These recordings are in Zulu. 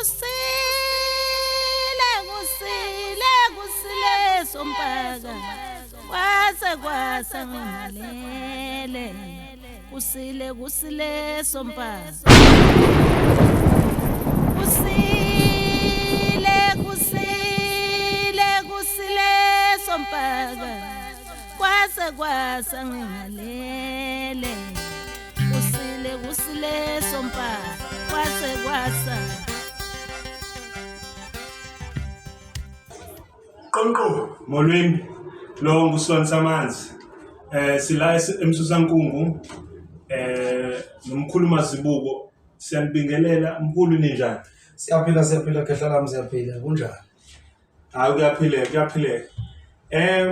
Kusile, kusile, kusile sompaka. Kwase kwasa ngingalele. Kusile, kusile sompaka. Kusile, kusile, kusile sompaka. Kwase kwasa ngingalele. Kusile, kusile sompaka. Kwase kwasa. Qonqo, molweni. Lo nguSilwane Samanzi. Sila eMsusankungu nomkhulu Mazibuko. Siyanibingelela mkhulu, ninjani? Siyaphila, siyaphila khehla lami, siyaphila. Kunjani? Hayi, kuyaphileka, kuyaphileka.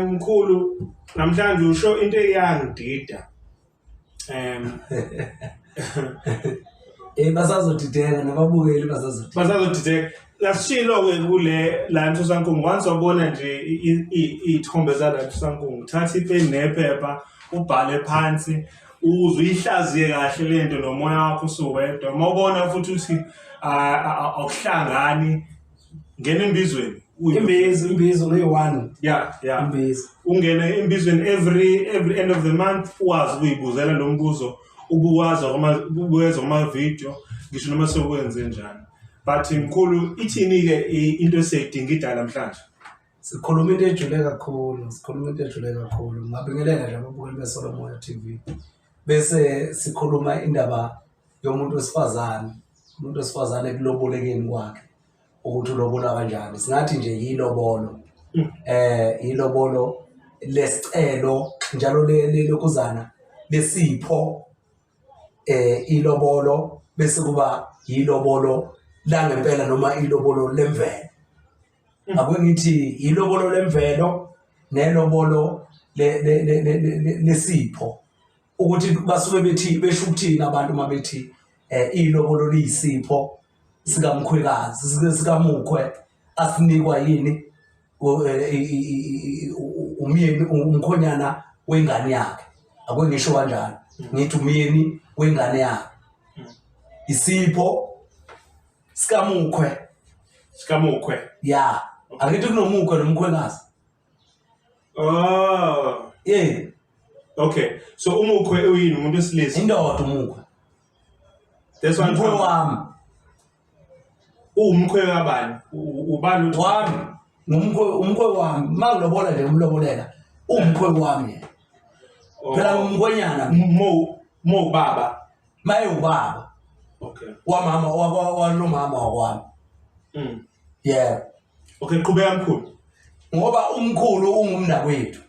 Mkhulu, namhlanje usho into eyangidida. Basazodideka nababukeli, basazodideka. Basazodideka. Lasishilo-ke kule la eMsusankungu, once wabona nje iy'thombe zala eMsusankungu, thatha ipeni nephepha ubhale phansi uze uyihlaziye kahle lento nomoya wakho usuwedwa. Uma ubona futhi ukuthi akuhlangani, ngena embizweni. Imbizo, imbizo ngeyi-1. Yeah. Imbizo. Ungene embizweni every end of the month, uwazi ukuyibuzela lo mbuzo ubuwazi ubuwezwa kuma-video, ngisho noma sekwenze njani. But mkhulu, ithini-ke into esiyidinga namhlanje? Sikhuluma into ejule kakhulu, sikhuluma into ejule kakhulu. Ngabingelela nje ababukeli beSolomoya TV. Bese sikhuluma indaba yomuntu wesifazane, umuntu wesifazane ekulobolekeni kwakhe, ukuthi ulobola kanjani. Singathi nje yilobolo. Ilobolo lesicelo njalo lokuzana lesipho, ilobolo bese kuba yilobolo langempela noma ilobolo lemvelo. Ake ngithi ilobolo lemvelo nelobolo lesipho, ukuthi basuke bethi besho ukuthini abantu uma bethi ilobolo liyisipho sikamkhwekazi, sikamukhwe, asinikwa yini umyeni, umkhonyana wengane yakhe. Ake ngisho kanjalo, ngithi umyeni wengane yakhe, isipho sikamukhwe. Sikamukhwe. Ya, akithi kunomukhwe nomkhwekazi. Oh. Yeah. Okay. So umukhwe uyini, umuntu wesilisa? Indoda umukhwe. That's one. Umkhwe wami. Uwumkhwe kabani? Ubani uthi? Wami. Ngumkhwe, umkhwe wami. Mangilobola nje umlobolela. Umkhwe wami yena. Oh. Phela ngumkhwenyana. Mo baba. Maye ubaba. Okay. Wamama walomama wakwami. Yeah. Okay, qhubeka mkhulu. Ngoba umkhulu ungumnakwethu.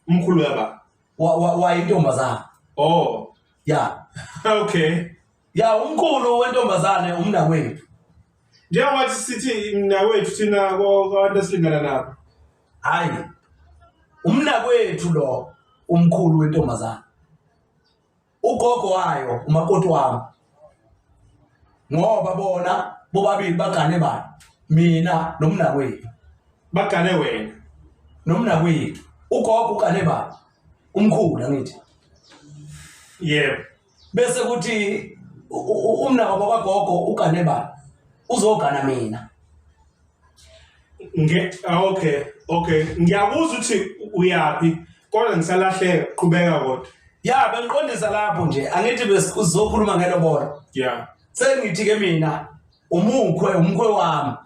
Umkhulu yaba? Wayintombazana. Oh. Yeah. Okay. Ya, umkhulu wentombazane umnakwethu. Njengoba sithi mnakwethu thina kwabantu esilingana nabo. Hayi. Umnakwethu lo umkhulu wentombazane. Ugogo wayo umakoti wami. Ngoba bona bobabili bagane bani? Mina nomnakwethu. Bagane wena. Nomnakwethu. Ugogo ugane bani? Umkhulu angithi. Yebo. Bese kuthi umnakabo kagogo ugane bani? Uzogana mina. Okay, okay. Ngiyakuzwa ukuthi uyapi kodwa ngisalahleka, qhubeka kodwa. Ya, bengiqondisa lapho nje. Angithi besizokhuluma ngelobolo. Yeah. Sengithi ke mina umukhwe, umkhwe wami.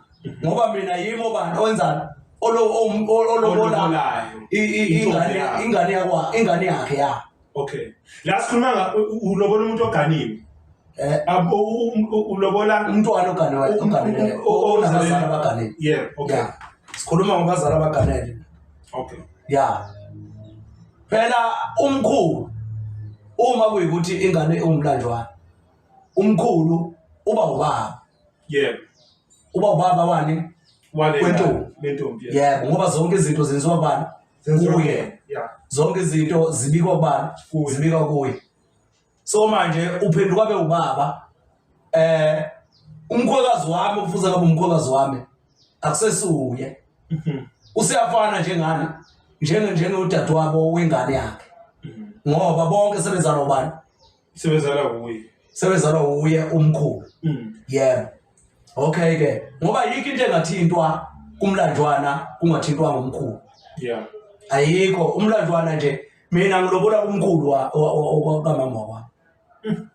Ngoba mina yimi obani owenzani? Olobola Olobolayo. Intombi yakhe. ingane yakwa, ingane yakhe ya. Okay. La sikhuluma ulobola umuntu oganiwe. Ulobola Umntwana oganiwe, oganile, onabazali abaganile. Yeah, okay. Yeah. Sikhuluma ngabazali abaganele. Okay. Yeah. Phela umkhulu uma kuyikuthi ingane iwumlanjwana, umkhulu uba ubaba. Yeah. Uba ubaba wani? Wale Wentombi. Lentombi, yeah. Yebo, ngoba zonke izinto zenziwa kubani? Zenziwa Kuye. kuye. Yeah. Zonke izinto zibikwa kubani? Kuye. Zibikwa kuye. So manje uphenduka be ubaba. Umkhwekazi wami kufuze ngabe umkhwekazi wami akusesuye. Useyafana njengani? Njengodadewabo wengane yakhe. Ngoba bonke sebezalwa ubani? Sebezalwa uye. Sebezalwa uye umkhulu. Yebo. Okay ke, ngoba yikho into engathintwa kumlanjwana kungathintwanga umkhulu. Yeah. Ayikho umlanjwana nje, mina ngilobola umkhulu kamama wami.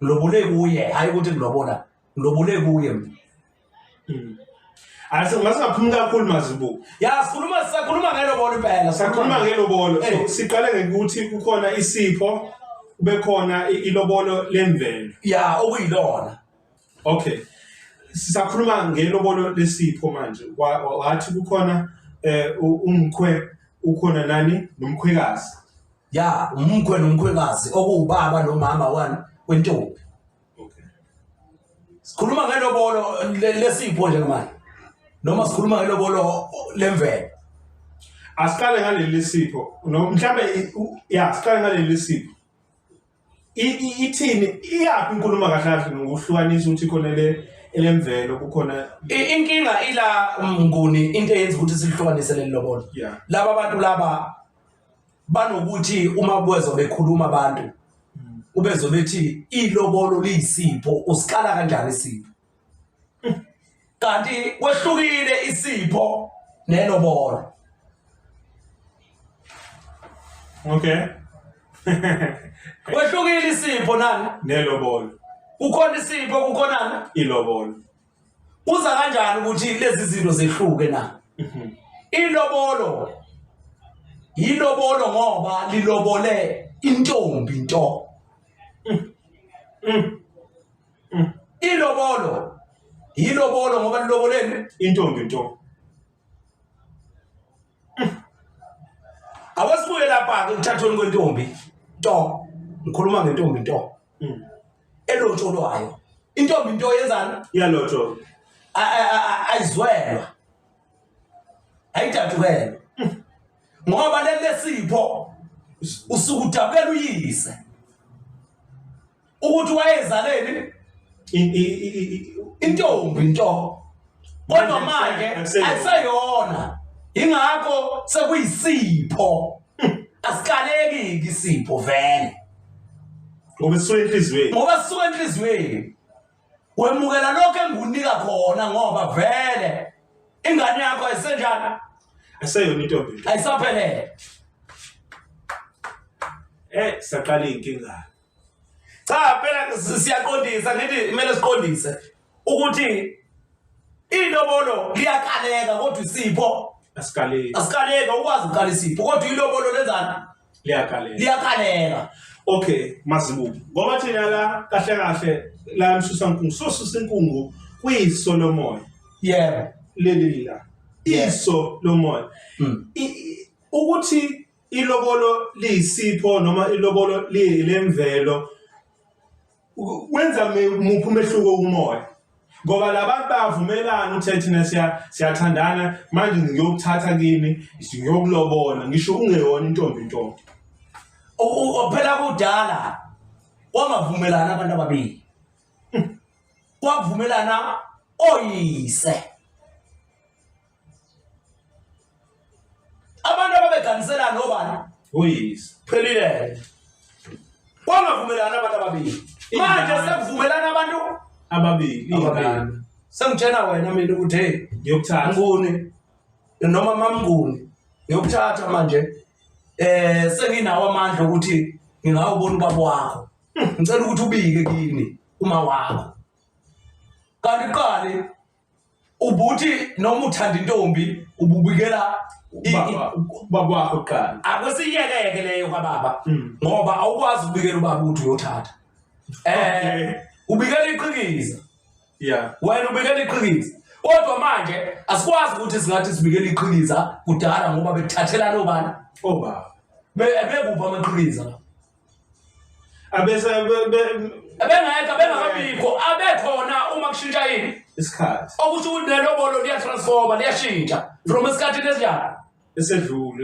Ngilobole kuye, hayi ukuthi ngilobola, ngilobole kuye mina. Ase masingaphumi kakhulu Mazibuko. Ya, sikhuluma, sisakhuluma ngelobolo impela. Sakhuluma ngelobolo. Eh. So, siqale ngokuthi kukhona isipho, kube khona ilobolo lemvelo. Ya, okuyilona. Okay. Sisakhuluma ngelobolo lesipho manje. Wathi kukhona umkhwe, ukhona nani nomkhwekazi. Ya, umkhwe nomkhwekazi okuwubaba nomama wani wentombi. Okay. Sikhuluma ngelobolo lesipho nje manje. Noma sikhuluma ngelobolo lemvelo. Asiqale ngaleli lesipho. No, mhlambe ya, siqale ngaleli lesipho. Ithini iyaphi inkulumo kahle kahle ngokuhlukanisa ukuthi khona le elemvelo kukhona Inkinga ila Mnguni, into eyenza ukuthi sihlukanise leli lobolo. Yeah. Laba bantu laba banokuthi uma bezwa bekhuluma abantu ubezwe bethi ilobolo liyisipho, usikala kanjani isipho? Kanti kwehlukile isipho nelobolo. Okay. Kwehlukile isipho nani? Nelobolo. Kukhona isipho, kukhona ilobolo. Kuza kanjani ukuthi lezi zinto zehluke na? Ilobolo yilobolo ngoba lilobole intombi nto. Ilobolo yilobolo ngoba liloboleni intombi nto. Awasibuye lapha ke ekuthathweni kwentombi nto. Ngikhuluma ngentombi nto. Elotsholwayo. Intombi nto yenzani? Iyalotsholwa. Ayizwelwa. Ayidadukelwa. Ngoba leli lesipho usuke udabukela uyise. Ukuthi wayezaleni intombi nto. Kodwa manje ayiseyona. Ingakho sekuyisipho. Asikaleki isipho vele. Ngoba sisuka enhliziyweni. Ngoba sisuka enhliziyweni. Wemukela lokho engunika khona ngoba vele ingane yakho ayisenjani? Ayiseyona intombi. Ayisaphelele. Saqala inkinga. Cha phela siyaqondisa, ngithi kumele siqondise ukuthi ilobolo liyakaleka kodwa isipho asikaleki. Asikaleki, awukwazi ukukala isipho kodwa ilobolo lenzani? Liyakaleka. Liyakaleka. Okay, Mazibuko. Ngoba thina la kahle kahle la emsusa nkungu, sosusa inkungu kuyiso lomoya. Yebo. Leli la. Iso lomoya. Ukuthi ilobolo liyisipho noma ilobolo liyilemvelo wenza muphi umehluko kumoya? Ngoba labantu bayavumelana ukuthi thina siyathandana manje ngiyokuthatha kini ngiyokulobola ngisho ungeyona intombi ntombi. Phela kudala kwangavumelana abantu ababili. Kwavumelana oyise. Abantu ababeganiselana obani? Oyise. Phelile. Kwangavumelana abantu ababili. Manje sekuvumelana abantu ababili. Ababili. Sengitshena wena mina ukuthi hey, ngiyokuthatha. Nguni noma mamnguni ngiyokuthatha manje. Senginawo amandla ukuthi ngingawubona ubaba wakho. Ngicela ukuthi ubike kini uma wakho. Kanti qale ubuthi noma uthanda intombi ububikela ubaba wakho kuqala. Akusiyekeke leyo kababa. Ngoba awukwazi ukubikela ubaba ukuthi uyothatha. Ubikela iqhikiza. Yeah. Wena ubikela iqhikiza. Kodwa manje asikwazi ukuthi singathi sibikele iqhikiza kudala ngoba bekuthathelana obani? Obaba. Bekuphi amaqhikiza? Abese bengekho, bengakabikho, abekhona uma kushintsha yini? Isikhathi. Okusho ukuthi nelobolo liyatransforma, liyashintsha from esikhathini esinjani? Esedlule,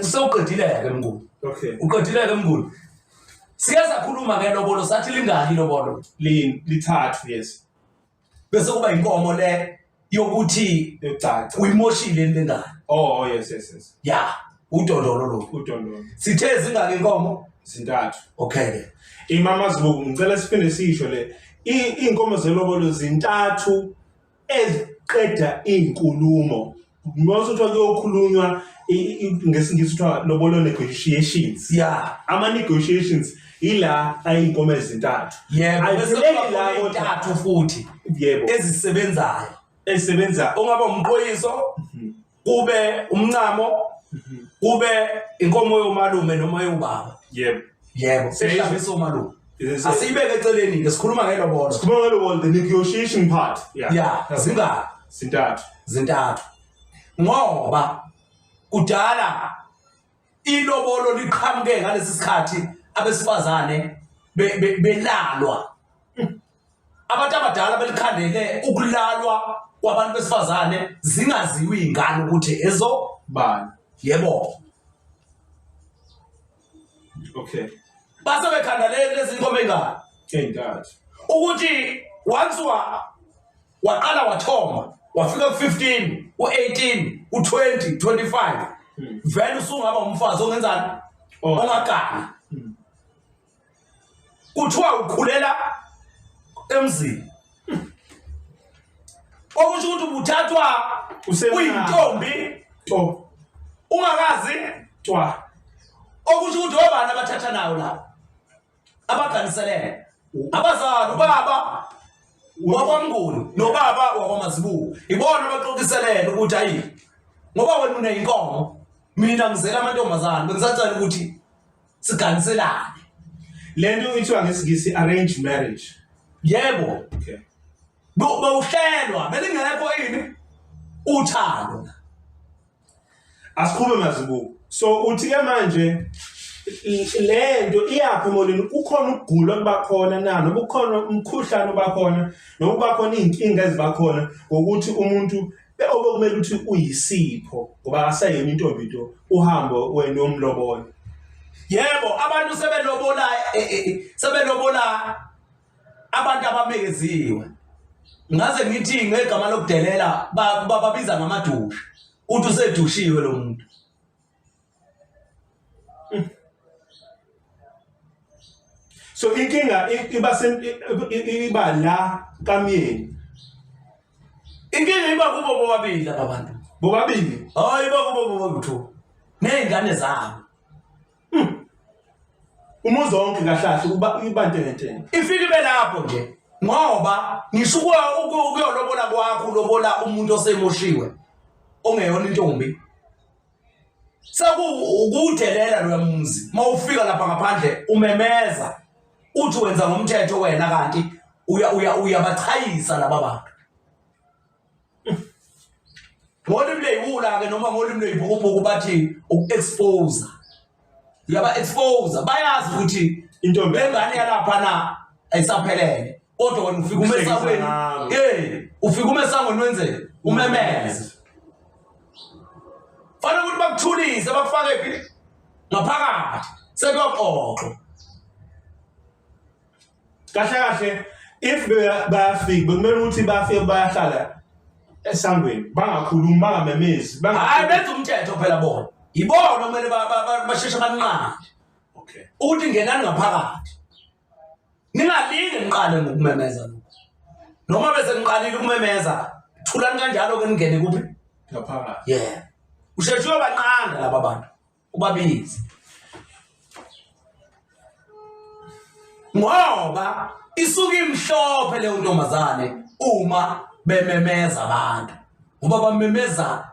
Sewuqedile-ke Mnguni. Okay. Uqedile-ke Mnguni. Sike sakhuluma ngelobolo sathi lingaki ilobolo? Lithathu, yes. Bese kuba inkomo le yokuthi Yokucaca. uyimoshile le ngane. Oh, yes, yes, yes. Ya, udondolo lo. Udondolo. Sithe zingaki inkomo? Zintathu. Okay ke. Imama Zibuko, ngicela siphinde sisho le. Iy'nkomo zelobolo zintathu eziqeda iy'nkulumo. Mase kuthiwa kuyokhulunywa ngesiNgisi kuthiwa lobolo negotiations. Ama-negotiations ila ayiy'nkomo ezintathu. Yebo, bese Ayipheleli kuba la khona kodwa. ey'ntathu futhi Yebo. ezisebenzayo. Ezisebenza Ongaba umqhoyiso, kube umncamo, kube inkomo yomalume noma yobaba. Yebo. Yebo, sehlabisa omalume. Asiyibeke eceleni ke sikhuluma ngelobolo. Sikhuluma ngelobolo the negotiation part. Yeah. Yeah, zingaki? Zintathu. Zintathu. Ngoba kudala ilobolo liqhamuke ngalesi sikhathi abesifazane belalwa. Abantu abadala belikhandele ukulalwa kwabantu besifazane zingaziwi izingane ukuthi ezo bani. Yebo. Okay. Base bekhanda lezi nkomo engaka. Eyintathu. Ukuthi once waqala wathoma wafika ku-15 u-18 u-20 25 vele usungaba umfazi ongenzani? Ongagani. Kuthiwa ukhulela emzini. Okusho ukuthi ubuthathwa uyintombi to ungakazi twa. Okusho ukuthi obani abathatha nayo la abaganiselene abazali ubaba wakwaMnguni nobaba wakwaMazibuko ibona abaxoxiselene ukuthi ayi ngoba wena uneyinkomo mina ngizela amantombazane bengisacela ukuthi siganiselane. Lento ithiwa ngesiNgisi arranged marriage. Yebo. Okay. Bawuhlelwa belingekho ini uthando. Asiqhube Mazibuko. So uthi ke manje lento iyaphi emolweni kukhona ukugula okuba khona na noma kukhona umkhuhlane oba khona noma kuba khona iy'nkinga eziba khona ngokuthi umuntu obekumele ukuthi uyisipho ngoba akasayona intombi into uhambo wena uyomlobola. Yebo, abantu sebelobola sebelobola abantu abamekeziwe. Ngaze ngithi ngegama lokudelela bababiza ngamadusha. Uthi usedushiwe lo muntu. So inkinga iba iba la kamyeni. Inkinga iba kubo bobabili laba bantu. Bobabili? Hayi iba kubo bobabili. Nezingane zabo. Umuzi wonke kahle kahle uba iba ntengentenge. Ifike ibe lapho nje ngoba ngisho ukuyolobola kwakho ulobola umuntu osemoshiwe ongeyona intombi. Sekuwukudelela loya muzi mawufika lapha ngaphandle umemeza uthi wenza ngomthetho wena kanti uyabachayisa laba bantu. Ngolimi lweyiwula ke noma ngolimi lweyibhukubhuku bathi uku-expose. Uyaba-expose, bayazi ukuthi intombi lengane yalapha na ayisaphelele. Kodwa wena ufika ume esangweni, ufika ume esangweni wenzeni? Umemeze. Fanele ukuthi bakuthulise bakufake phi? Ngaphakathi. Sekuyoxoxwa. Kahle kahle if bayafika bekumele ukuthi bafike bayahlala esangweni bangakhulumi bangamemezi hayi benza umthetho phela bona yibona okumele basheshe banqande okay ukuthi ngenani ngaphakathi ningalinge niqale ngokumemeza lokho noma bese niqalile ukumemeza thulani kanjalo ke ningene kuphi ngaphakathi yeah usheshe uyobanqanda laba bantu ubabize ngoba isuke imhlophe leyo ntombazane uma bememeza abantu ngoba bamemeza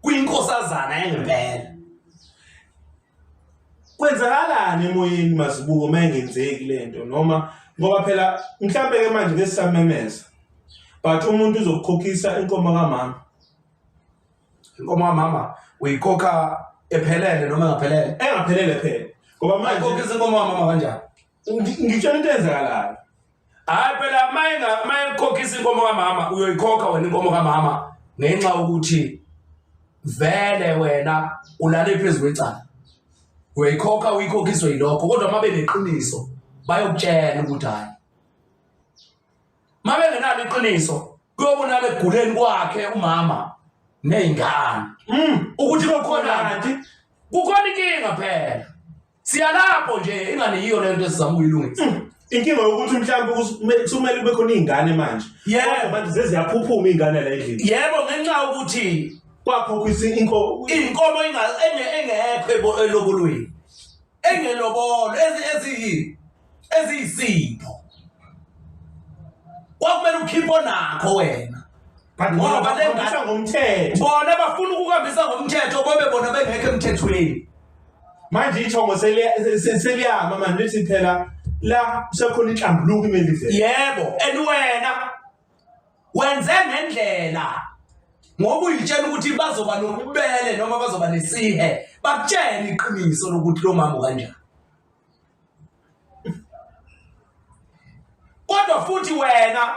kwinkosazana yangempela. Kwenzakalani emoyeni Mazibuko uma ingenzeki lento noma ngoba phela mhlambe ke manje besisamemeza but umuntu uzokukhokhisa inkomo kamama. Inkomo kamama uyikhokha ephelele noma engaphelele? Engaphelele phela. Ngoba manje ukhokhisa inkomo kamama kanjani? Ngitshela into eyenzakalayo. Hayi phela mayekhokhisa inkomo kamama uyoyikhokha wena inkomo kamama ngenxa yokuthi vele wena ulale phezu kwecala. Uyayikhokha uyikhokhiswe yilokho kodwa uma beneqiniso bayokutshela ukuthi hayi. Uma bengenalo iqiniso kuyobonakala ekuguleni kwakhe umama nezingane. Ukuthi kukhona kukhona inkinga phela. Siyalapho nje ingane yiyo lento esizama ukuyilungisa. Inkinga yokuthi mhlawumbe kusumele kube khona iy'ngane manje. Yebo. Kodwa manje seziyaphuphuma iy'ngane la endlini. Yebo, ngenxa yokuthi Kwakhokhisa inkomo inkomo engekho elobolweni. Engelobolo eziyisipho. Kwakumele ukhiphe onakho wena. But Ngoba ngoba le ngane ngomthetho. Bona bafuna ukuhambisa ngomthetho bobe bona bengekho emthethweni. Manje ithongo seliyama manje lithi phela la sekhona inhlambuluko imele ivele. Yebo, and wena wenze ngendlela ngoba uyitshela ukuthi bazoba nobubele noma bazoba nesihe, bakutshele iqiniso lokuthi lo mama kanjani. Kodwa futhi wena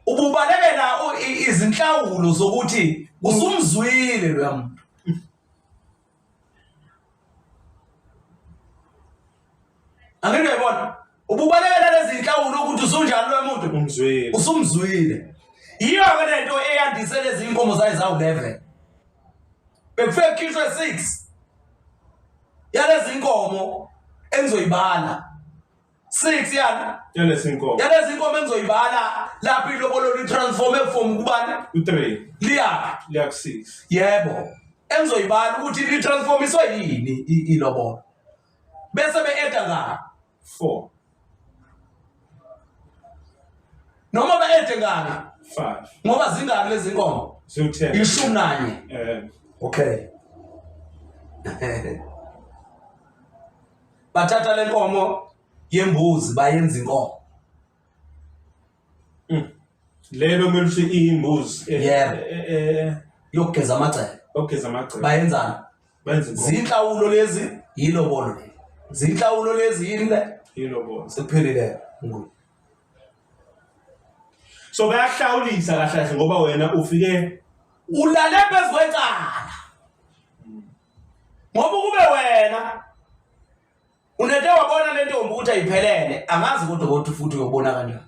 ububalekela izinhlawulo zokuthi usumzwile loya muntu. Angeke uyayibona. Ububalekela lezi zinhlawulo ukuthi usunjani loya muntu? Umzwile. Usumzwile. Yiyo ke lento eyandise lezi inkomo zayo zawu-11. Bekufike kukhishwe 6 yalezi inkomo engizoyibala. 6 yani Yalezi inkomo. Yalezi inkomo engizoyibala lapho ilobolo litransforme from kubani? U3. Liyaphi? Liya ku6. Yebo. Engizoyibala ukuthi litransformiswe yini ilobolo. Bese be-eda ngani? 4. Noma be-ede ngani? 5. Ngoba zingaki lezi nkomo? Ziwu-10. 11. Okay. Bathatha le nkomo yembuzi bayenza inkomo. Le bekumele ukuthi iyimbuzi. Yebo. Yokugeza amagceke. Yokugeza amagceke. Bayenzani? Bayenza inkomo. Zinhlawulo lezi yilobolo le. Zinhlawulo lezi yini le? Yilobolo. Sekuphelile nguni. So bayahlawulisa kahle kahle ngoba wena ufike ulale phezu kwecala. Ngoba ukube wena unethe wabona le ntombi ukuthi ayiphelele, angazi kodwa ukuthi futhi uyobona kanjani.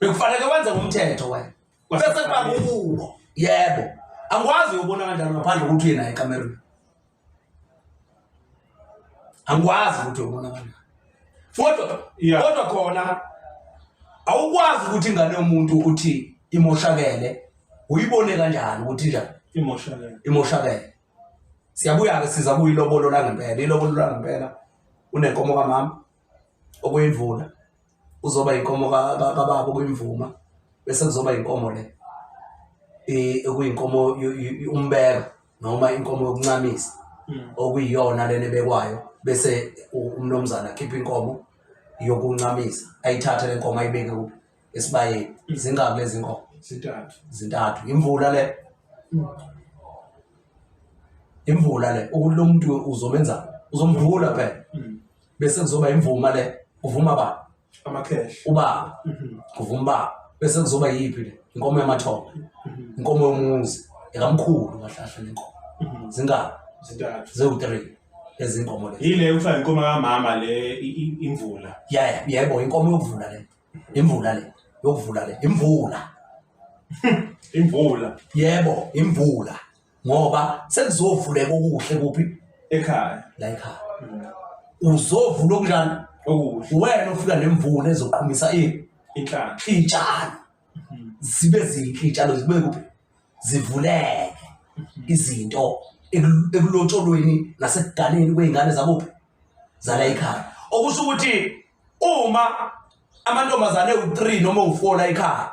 Bekufanele wenze ngomthetho wena. Bese kuba kubo. Yebo. Angikwazi uyobona kanjani ngaphandle kokuthi uye naye ekamerweni. Angikwazi ukuthi uyobona kanjani. Kodwa khona awukwazi ukuthi ingane yomuntu uthi imoshakele, uyibone kanjani ukuthi njani? Imoshakele. Imoshakele. Siyabuya ke siza kuyilobolo la ngempela. Ilobolo la ngempela unenkomo kamama okuyimvula, uzoba inkomo kababa okuyimvuma, bese kuzoba inkomo le okuyinkomo umbeka noma inkomo yokuncamisa okuyiyona lena ebekwayo, bese umnumzana akhipha inkomo yokuncamisa, ayithathe le nkomo ayibeke kuphi? Esibayeni. Zingaki lezi nkomo? Zintathu. Zintathu. Imvula le. Imvula le ukuthi lo muntu uzomenza, uzomvula phela. Bese kuzoba imvuma le, uvuma ba? Amakhehle. Ubaba. Kuvuma baba. Bese kuzoba yiphi le? Inkomo yamathongo. Inkomo yomuzi, ekamkhulu kahle kahle lenkomo. Zingaki? Zintathu. Ziwu-3 lezi nkomo lezi. Yile kuthiwa inkomo kamama le imvula. Yeah, yebo, inkomo yokuvula le. Imvula le, yokuvula le, imvula. Imvula. Yebo, imvula. Ngoba sekuzovuleka okuhle kuphi? Ekhaya. La ekhaya. Uzovula okunjani? Okuhle. Wena ufika nemvula ezoqhumisa ini? Inhlanhla. Iy'tshalo. Zibe zinhle iy'tshalo zibe kuphi? Zivuleke izinto ekulotsholweni nasekuganeni kwey'ngane zakuphi? Zala ekhaya. Okusho ukuthi uma amantombazane ewu-3 noma ewu-4 la ekhaya,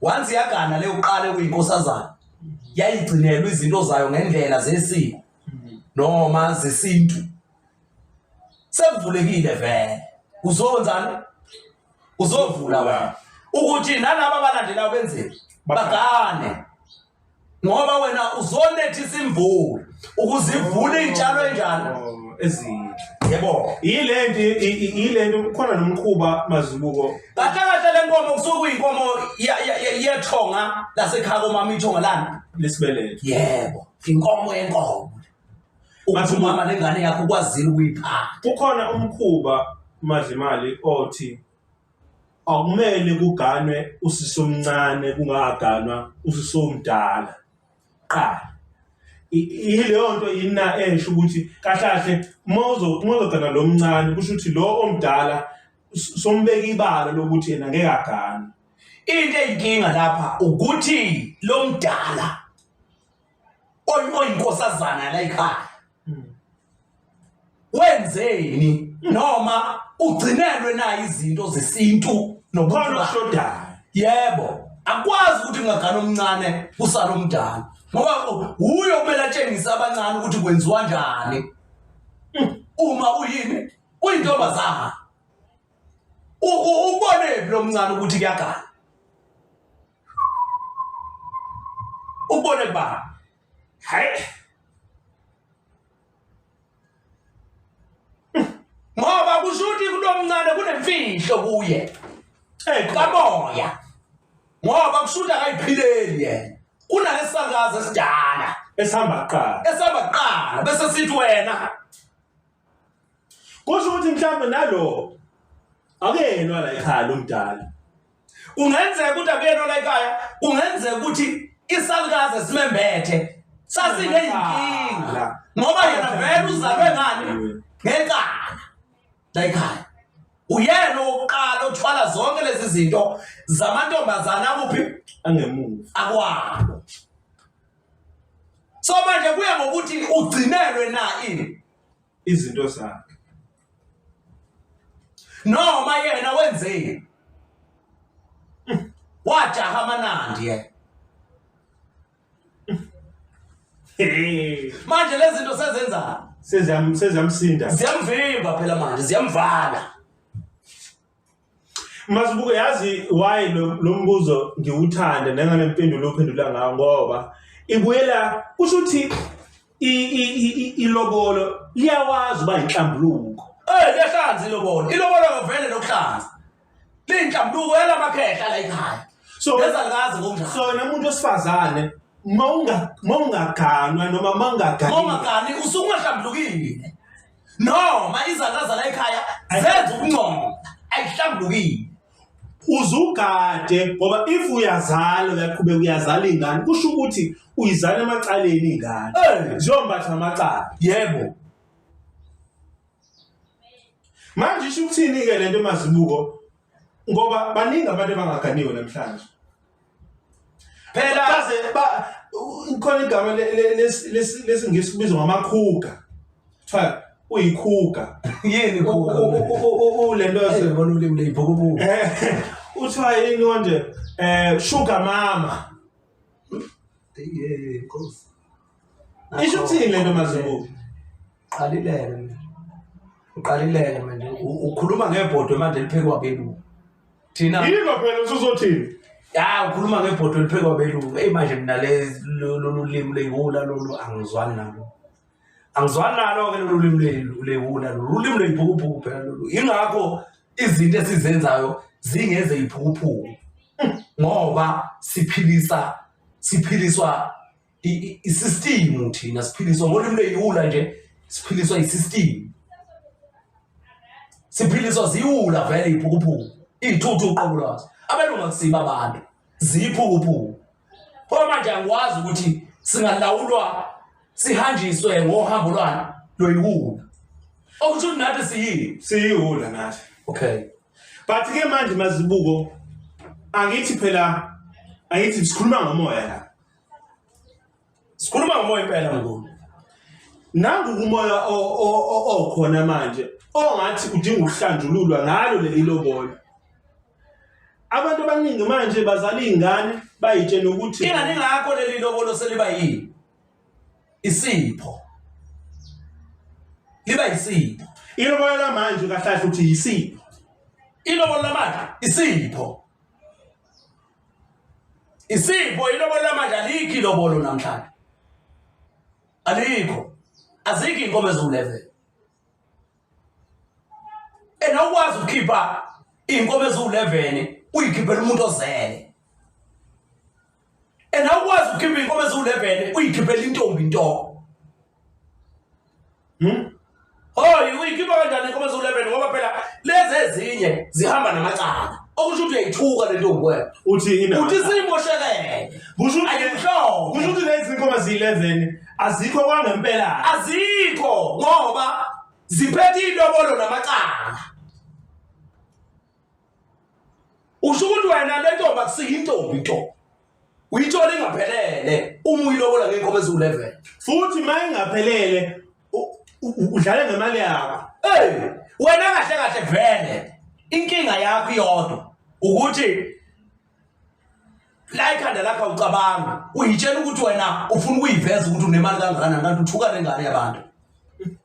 once yagana le uqale kuyinkosazana, yayigcinelwa izinto zayo ngendlela zesiko noma zesintu. Sekuvulekile vele. Uzowenzani? Uzovula wena. Ukuthi nalaba abalandelayo benzeni? Bagane. Ngoba wena uzonethisa imvula ukuze ivule iy'tshalo enjani? Ezinhle. Yebo. Yilento kukhona nomkhuba Mazibuko. Kahle kahle le nkomo kusuke kuyinkomo yethonga lasekhaya komama, ithonga lani? Lesibeletho. Yebo, inkomo yenkomo. Ukuthi umama lengane yakho ukwazile ukuyiphatha. Kukhona umkhuba Madlimali othi akumele kuganwe usisi omncane kungaganwa usisi omdala. Qala. Ileyo nto yina esho ukuthi kahle kahle uma uzogana lo mncane kusho ukuthi lo omdala Sombeka ibala lokuthi yena ngeke agane. Into eyinkinga lapha ukuthi lo mdala oyinkosazana la ekhaya wenzeni noma ugcinelwe na izinto zesintu nokhona okushodayo. Yebo, akwazi ukuthi ngagana omncane kusala omdala ngoba uyo kumele atshengise abancane ukuthi kwenziwa njani uma uyini uyintombazana. Ubonephi lo mncane ukuthi kuyagana? Ubone kubani? Hayi. Ngoba kusho ukuthi kulo mncane kunemfihlo kuye. Kamoya. Ngoba kusho ukuthi akayiphileli yena. Kunalesakazi esidala esihamba kuqala. Esihamba kuqala bese sithi wena Kusho ukuthi mhlawumbe nalo akuyena la ekhaya lomdala. Kungenzeka ukuthi akuyena la ekhaya, kungenzeka ukuthi isalukazi esimembethe sasineyinkinga ngoba yena vele uzalwe ngani ngenkana la ekhaya. Uyena owokuqala othwala zonke lezi zinto zamantombazana akuphi angemuva akwabo. So manje kuya ngokuthi ugcinelwe na ini izinto zakhe noma yena wenzeni wajaha amanandi yena. Manje lezi zinto sezenzani? Seziyamsinda, ziyamvimba phela manje, ziyamvala. Masibuke yazi why lo mbuzo ngiwuthande nengale mpendulo ophendula ngayo ngoba ibuyela kusho ukuthi ilobolo liyawazi uba inhlambuluko. Liyahlanza ilobolo. Ilobolo vele lokuhlanza. Liyinhlambuluko yalamakhehla la ekhaya. So Lezalukazi ngokunjalo. So nomuntu wesifazane mawungaganwa noma mawungagani. Mawungagani usuke ungahlambulukile. Noma izalukazi la ekhaya zenza ukungcola, ayihlambulukile. Uzugade ngoba if uyazala uyaqhubeka uyazala ingane kusho ukuthi uyizala emacaleni ingane. Ziyombatha amacala. Yebo. Manje isho ukuthini ke lento emazibuko ngoba baningi abantu abangaganiwe namhlanje. Phela baze ba khona igama lesingisi kubizwa ngamakhuga. Kuthiwa uyikhuga. Yini khuga? Lento yebona ulimi leyibhukubuku. Uthiwa yini konje? Sugar mama. Yey Nkosi. Isho ukuthini lento mazibuko? Qalileke manje. Uqalileke manje. Ukhuluma ngebhodwe manje liphekwa belungu. Thina Yiko phela usuzothini? Ya ukhuluma ngebhodwe liphekwa belungu. Ey manje mina le lolu limi leyiwula lolu angizwani nalo. Angizwani nalo ke lolu limi leyiwula lolu limi leyiphukuphuku phela lolu. Ingakho izinto esizenzayo zingeze iphukuphuku. Ngoba siphilisa siphiliswa isystem thina siphiliswa ngolimi lweyiwula nje siphiliswa isystem siphiliswa ziwula vele iphukuphuku iy'thuthu uqobo lwazo abelungu akusibo abantu ziyiphukuphuku pho manje angikwazi ukuthi singalawulwa sihanjiswe ngohambo lwani lweyiwula okusho ukuthi nathi siyini siyiwula nathi okay but ke manje mazibuko angithi phela angithi sikhuluma ngomoya la Sikhuluma ngomoya impela mnguni. Nangu umoya okhona manje ongathi udinga ukuhlanjululwa ngalo leli lobolo. Abantu abaningi manje bazala izingane bayitshena ukuthi ingane ngakho leli lobolo seliba yini? Isipho. Liba yisipho. Ilobolo lamanje kahle kahle uthi yisipho. Ilobolo lamanje isipho. Isipho ilobolo lamanje alikho ilobolo namhlanje. Alikho. Azikho inkomo eziwu-11. And awukwazi ukukhipha iy'nkomo eziwu-11 uyikhiphela umuntu ozele. And awukwazi ukukhipha iy'nkomo eziwu-11 uyikhiphela intombi nto. Hoyi uyikhipha kanjani inkomo eziwu-11 ngoba phela lezi ezinye zihamba namacala. Okusho ukuthi uyayithuka le ntombi wena. Uthi ina. Uthi simoshekele. Kusho ukuthi Ayimhlobo. Kusho ukuthi lezi zinkomo ziyi-11 azikho kwangempela. Azikho ngoba ziphethe ilobolo namacala. Usho ukuthi wena le ntombi akusiyo intombi nto. Uyithola ingaphelele uma uyilobola ngey'nkomo eziwu-11. Futhi uma ingaphelele udlale ngemali yakho. Hey, wena kahle kahle vele inkinga yakho iyodwa ukuthi la ikhanda lakho awucabangi, uyitshela ukuthi wena ufuna ukuyiveza ukuthi unemali kangakanani, kanti uthuka nengane yabantu,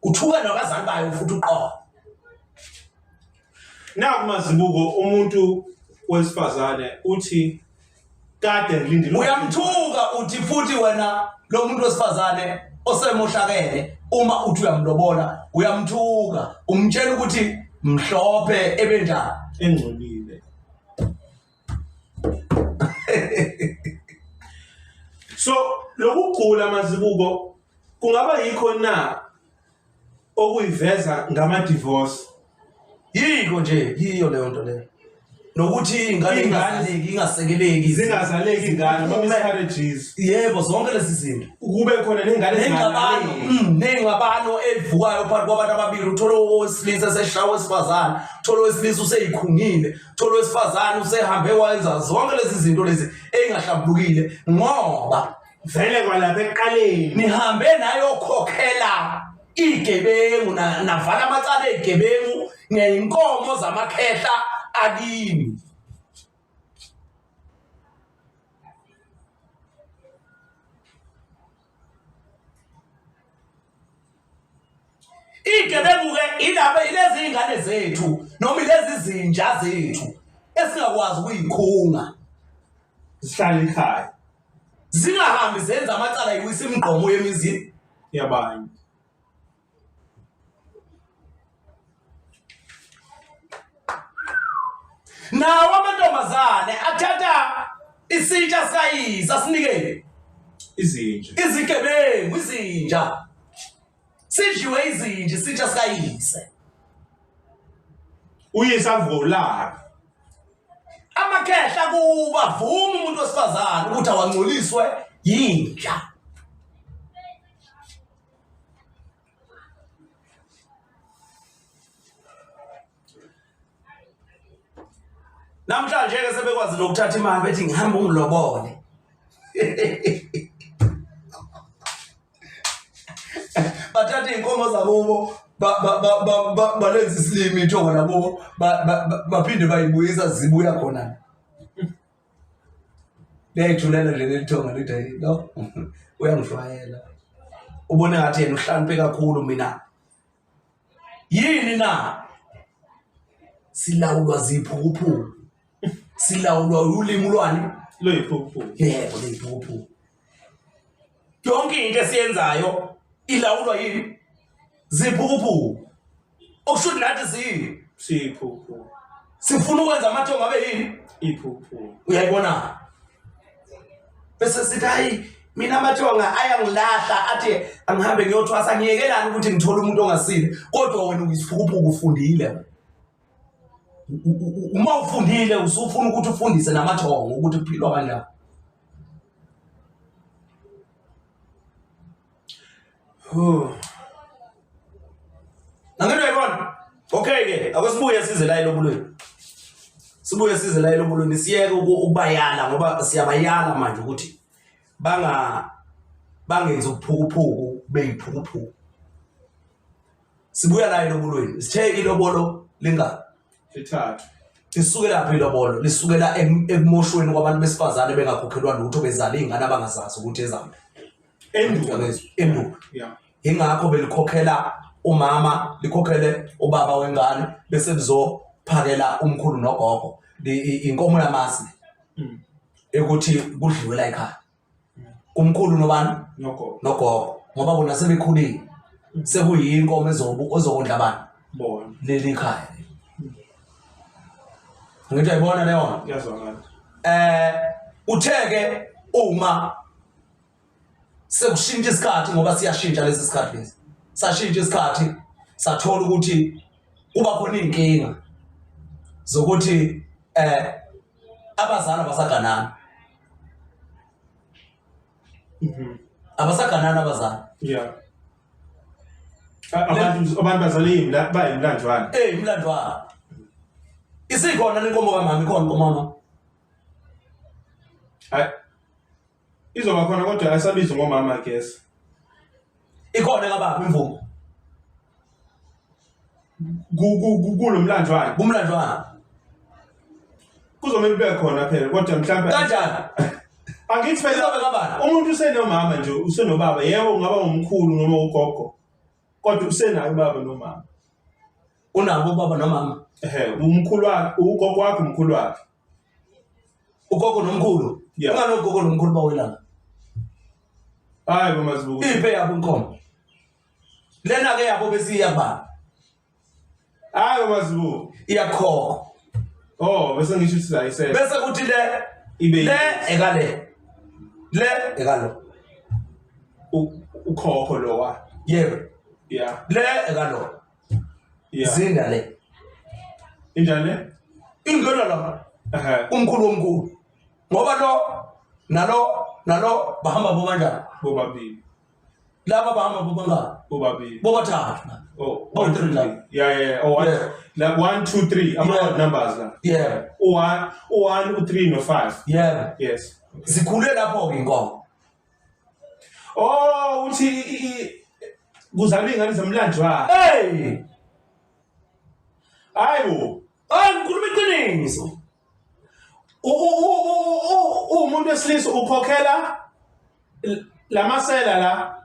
uthuka nabazali bayo futhi uqobo. Naku Mazibuko, umuntu wesifazane uthi kade ngilindile. Uyamthuka uthi futhi wena lo muntu wesifazane osemoshakele, uma uthi uyamlobola uyamthuka, umtshela ukuthi mhlophe ebenjani, engcolile. So lokugula Mazibuko kungaba yikho na okuyiveza ngama divorce? Yiko nje, yiyo leyo nto leyo, nokuthi ingane ingazaleki, ingasekeleki, zingazaleki ingane, ama miscarriages. Yebo, zonke lezi zinto, kube khona nengane nengxabano, nengxabano evukayo phakathi kwabantu ababili. Uthola owesilisa eseshaya owesifazane, uthola owesilisa useyikhungile, uthola owesifazane usehambe wayenza zonke lezi zinto lezi engahlambulukile, ngoba vele kwalapha ekuqaleni nihambe nayokhokhela igebengu, navala amacala ezigebengu ngeyinkomo zamakhehla akini. Igebengu-ke ilaba, ilezi iy'ngane zethu noma ilezi zinja zethu esingakwazi ukuyikhunga, zihlale ekhaya, zingahambi zenza amacala, iwisa imigqomo yemizi yabanye. Nawo amantombazane athatha isitsha sikayise asinikele izinja, izigebengu, izinja sidliwe, izinja, isitsha sikayise. Uyise avuka. Amakhehla kuba vuma umuntu wesifazane ukuthi awangcoliswe yinja. Namhlanje ke sebekwazi nokuthatha imali bethi ngihamba ungilobole. Bathatha iy'nkomo zakubo, balenza isilimi ithongo lakubo, baphinde bayibuyisa, zibuya khona. Liyayithulela nje leli thongo, lithi hayi lo uyangishwayela. Ubone ngathi yena uhlakaniphe kakhulu, mina yini na? Silawulwa ziphukuphuku, silawulwa ulimi lwani? Loyiphukuphuku. Yebo, leyiphukuphuku. Yonke into esiyenzayo ilawulwa yini? Ziphukuphuku. Okusho ukuthi nathi siyini? Siyiphukuphuku. Sifuna ukwenza amathongo abe yini? Iphukuphuku. Uyayibona? Bese sithi hayi mina amathonga ayangilahla, athi angihambe ngiyothwasa, ngiyekelani ukuthi ngithole umuntu ongasile, kodwa wena uyisiphukuphuku, ufundile. Uma ufundile usufuna ukuthi ufundise namathongo ukuthi kuphilwa kanjani. Angeke uyayibona? Okay ke, ake sibuye size la elobulweni. Sibuye size la elobulweni, siyeke ukubayala ngoba siyabayala manje ukuthi bangenzi ubuphukuphuku beyiphukuphuku. Sibuya la elobulweni. Sithe ilobolo linga lithathu. Lisukela phi ilobolo? Lisukela ekumoshweni kwabantu besifazane bengakhokhelwa lutho, bezala iy'ngane abangazazi ukuthi ezami. Endulo. Endulo. Ingakho belikhokhela umama, likhokhele ubaba wengane, bese lizophakela umkhulu nogogo. Inkomo yamasi ekuthi kudliwe la ekhaya. Umkhulu nobani? Nogogo. Nogogo. Ngoba bona sebekhulile. Sekuyinkomo ezokondla abantu. Bona. Leli khaya. Ngithi ayibona leyo nto. Iyazwakala. Uthe-ke uma sekushintsha isikhathi, ngoba siyashintsha lesi sikhathi lesi, sashintsha isikhathi, sathola ukuthi kuba khona iy'nkinga zokuthi abazali abasaganani. Abasaganani abazali. Abantu bazali bayimlanjwana. Imlanjwana. Isikhona lenkomo kamama, ikhona inkomo kamama. Hayi. Izoba khona kodwa ayisabizwa ngomama I guess. Ikhona kababa imvumo. Kulomlanjwana. Kumlanjwana. Kuzomele kube khona phela kodwa mhlawumbe kanjani? Angithi phela umuntu usenomama nje usenobaba yebo ungaba umkhulu noma ugogo kodwa usenayo ubaba nomama. Unabo ubaba nomama? Ehhe, umkhulu wakhe, ugogo wakhe umkhulu wakhe. Ugogo nomkhulu? Yeah. Ungani ugogo nomkhulu bawelana? Hayi bomazibuko. Iphe yabo inkomo. Lena ke yabo besiya kubani? Hayi bomazibuko. Iyakhokha. Oh, bese ngisho ukuthi ayisele. Bese kuthi le ibe le ekale. Le ekalo. Ukhokho lowa. Yebo. Yeah. Le ekalo. Yeah. Zinda le. Injani le? Ingena la. Ehhe. Umkhulu womkhulu. Ngoba lo nalo nalo bahamba bobanjani? Bobabili. Laba bahamba bobangani? Bobabili. Bobathathu. Oh, 1 1 3 2 la. 3. Yeah, yeah, yeah. Oh, one, Yeah. la 1 2 3 ama Yeah. odd numbers la. Yeah. U1, u1, u3 no5. Yeah. Yes. Okay. Sikhule lapho ke inkomo. Oh, uthi kuzalwa ingane zemlanjwana. Hey! Hayibo. Hayi ngikhuluma iqiniso. Umuntu wesilisa ukhokhela lamasela la.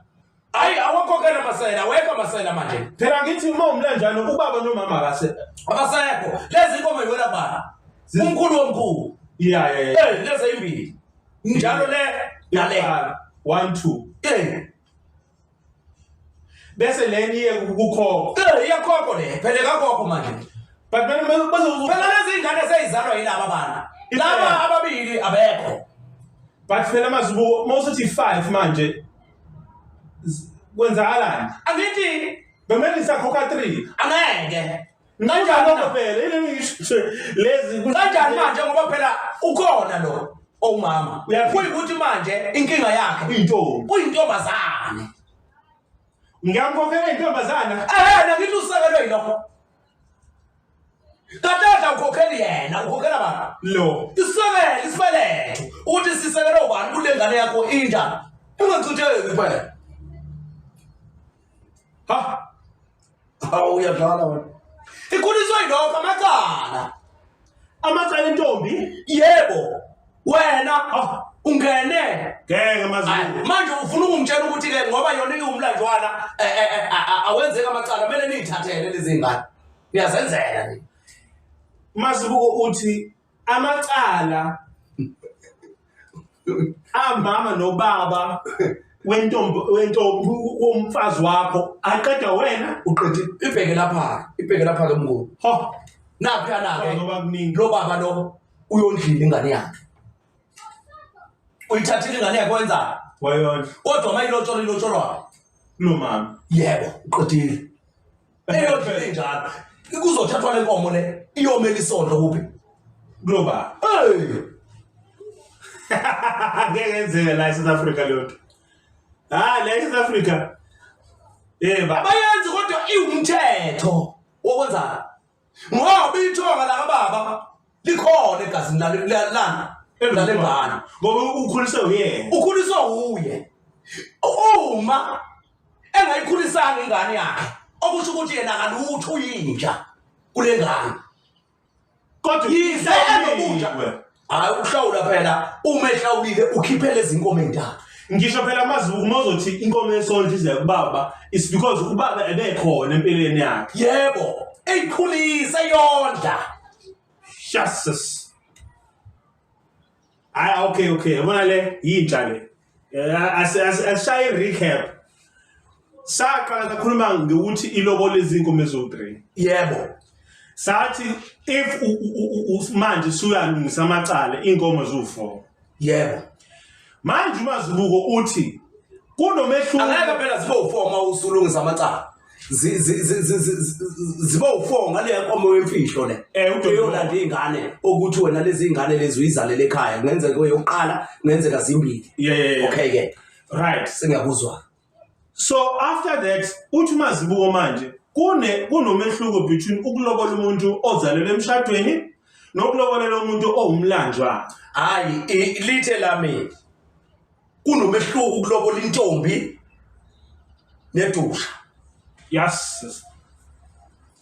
Hayi awakhokhela amasela, awekho amasela manje. Phela ngithi uma umlanjwana ubaba nomama akase. Abasekho. Lezi inkomo yiwela bani? Umkhulu womkhulu. Yeah, yeah, yeah. Hey, lezi imbili. Njalo le nale. 1 2. Hey. Bese leni iye kukhokho. Hey, iyakhokho le. Phela kakhokho manje. But phela lezi ingane seyizalwa yilaba bana. Laba ababili abekho. But phela mazibuko mawusuthi 5 manje kwenzakalani? Angithi bemele sakhokha 3. Angeke. Kanjani lokho phela? Ile ngisho lezi kanjani manje ngoba phela ukhona lo owumama. Kuyikuthi manje inkinga yakhe intombi. Uyintombazane. Ngiyamkhokhela intombazana. Eh, ngithi usekelwe yilokho. Katata ukhokhela yena, ukhokhela bani? Lo. Isekele isibeletho. Ukuthi sisekele ubani kule ngane yakho inja. Ungachitheki phela. Ha. Hawu uyadlala wena. Ikhuliswa yilokho amacala. Amacala intombi? Yebo. Wena ungene. Ngeke mazibuko. Manje ufuna ukungitshela ukuthi ke ngoba yona iwumlanjwana awenzeka amacala kumele niyithathele lezi ngane. Niyazenzela nje. Mazibuko uthi amacala amama nobaba wentombi wentombi womfazi wakho aqeda wena uqedile. Ibheke lapha, ibheke lapha ke mnguni. Ho. Napha ke. Ngoba kuningi. Lo baba lo uyondlile ingane yakhe. Uyithathile ingane yakhe wenza? Wayondla. Kodwa mayilotsholwa ilotsholwa lo mama. Yebo, uqedile. Eyondlile njalo. Kuzothathwa le nkomo le iyomela isondlo kuphi? Kulo baba. Hey. Ngeke yenzeke la eSouth Africa leyo nto. Hayi la eSouth Africa. Yebo. Abayenzi kodwa iwumthetho wokwenza. Ngoba ithonga la kababa likhona egazini lana lalengane. Ngoba ukhuliswe uyena. Ukhuliswe uye. Uma engayikhulisanga ingane yakhe, okusho ukuthi yena akalutho uyinja kule ngane. Kodwa yize enobunja. Hayi ukuhlawula phela, uma ehlawulile ukhiphele izinkomo ezintathu. Ngisho phela mazibuko uma uzothi inkomo yesondlo ize kubaba, it's because ubaba ebekhona empilweni yakhe. Yebo, eyikhulise yondla. Jesus. Hayi okay okay, yabona le yintsha le. Asishaye recap. Saqala sakhuluma ngokuthi ilobolo izinkomo eziwu3. Yebo. Sathi if manje suyalungisa amacala inkomo ziwu4. Yebo. Manje uMazibuko uthi kunomehluko. Angeke phela zibe u4 uma usulungisa amacala. Zibe u4 ngale nkomo yemfihlo le. Uyolanda ingane ukuthi wena lezi ingane lezi uyizalele ekhaya, kungenzeka uyoqala, kungenzeka zimbili. Yeah. Okay ke. Right. Singakuzwa. So after that uthi uMazibuko manje kunomehluko between ukulobola umuntu ozalelwe emshadweni Nokulobolela umuntu owumlanjwana. Hayi, lithe lami kunomehluko ukulobola intombi nedusha. Yes.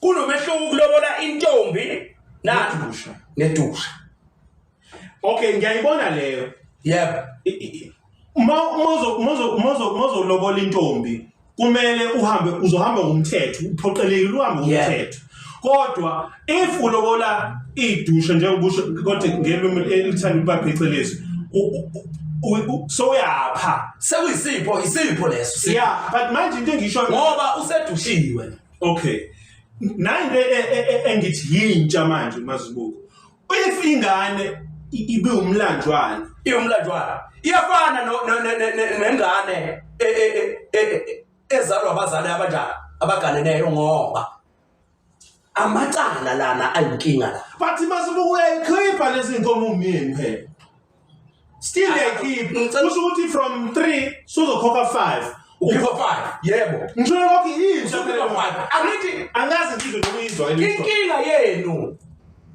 Kunomehluko ukulobola intombi nedusha. Nedusha. Okay, ngiyayibona leyo. Yebo. Uma mozolobola intombi kumele uhambe uzohamba ngomthetho, uphoqelekile uhambe ngomthetho. Kodwa if ulobola idusha njengoba usho kodwa ngelimi elithanda ukuba phecelezi so uyapha. Sekuyisipho, isipho leso. Yeah, but manje into engisho ngoba usedushiwe. Okay. Nayi into engithi yintsha manje mazibuko. If ingane ibe umlanjwana, iwumlanjwana iyafana nengane ezalwa abazali abanjani abaganeneyo ngoba amacala lana ayinkinga la. But mazibuko uyayikhipha lezi nkomo umyeni phela. Still uyayikhipha. Kusho ukuthi from 3 suzokhokha 5. Ukhipha 5. Yebo. Ngisho lokho yintsha Ukhipha 5. Angithi angazi ngizwe nokuyizwa inkinga yenu.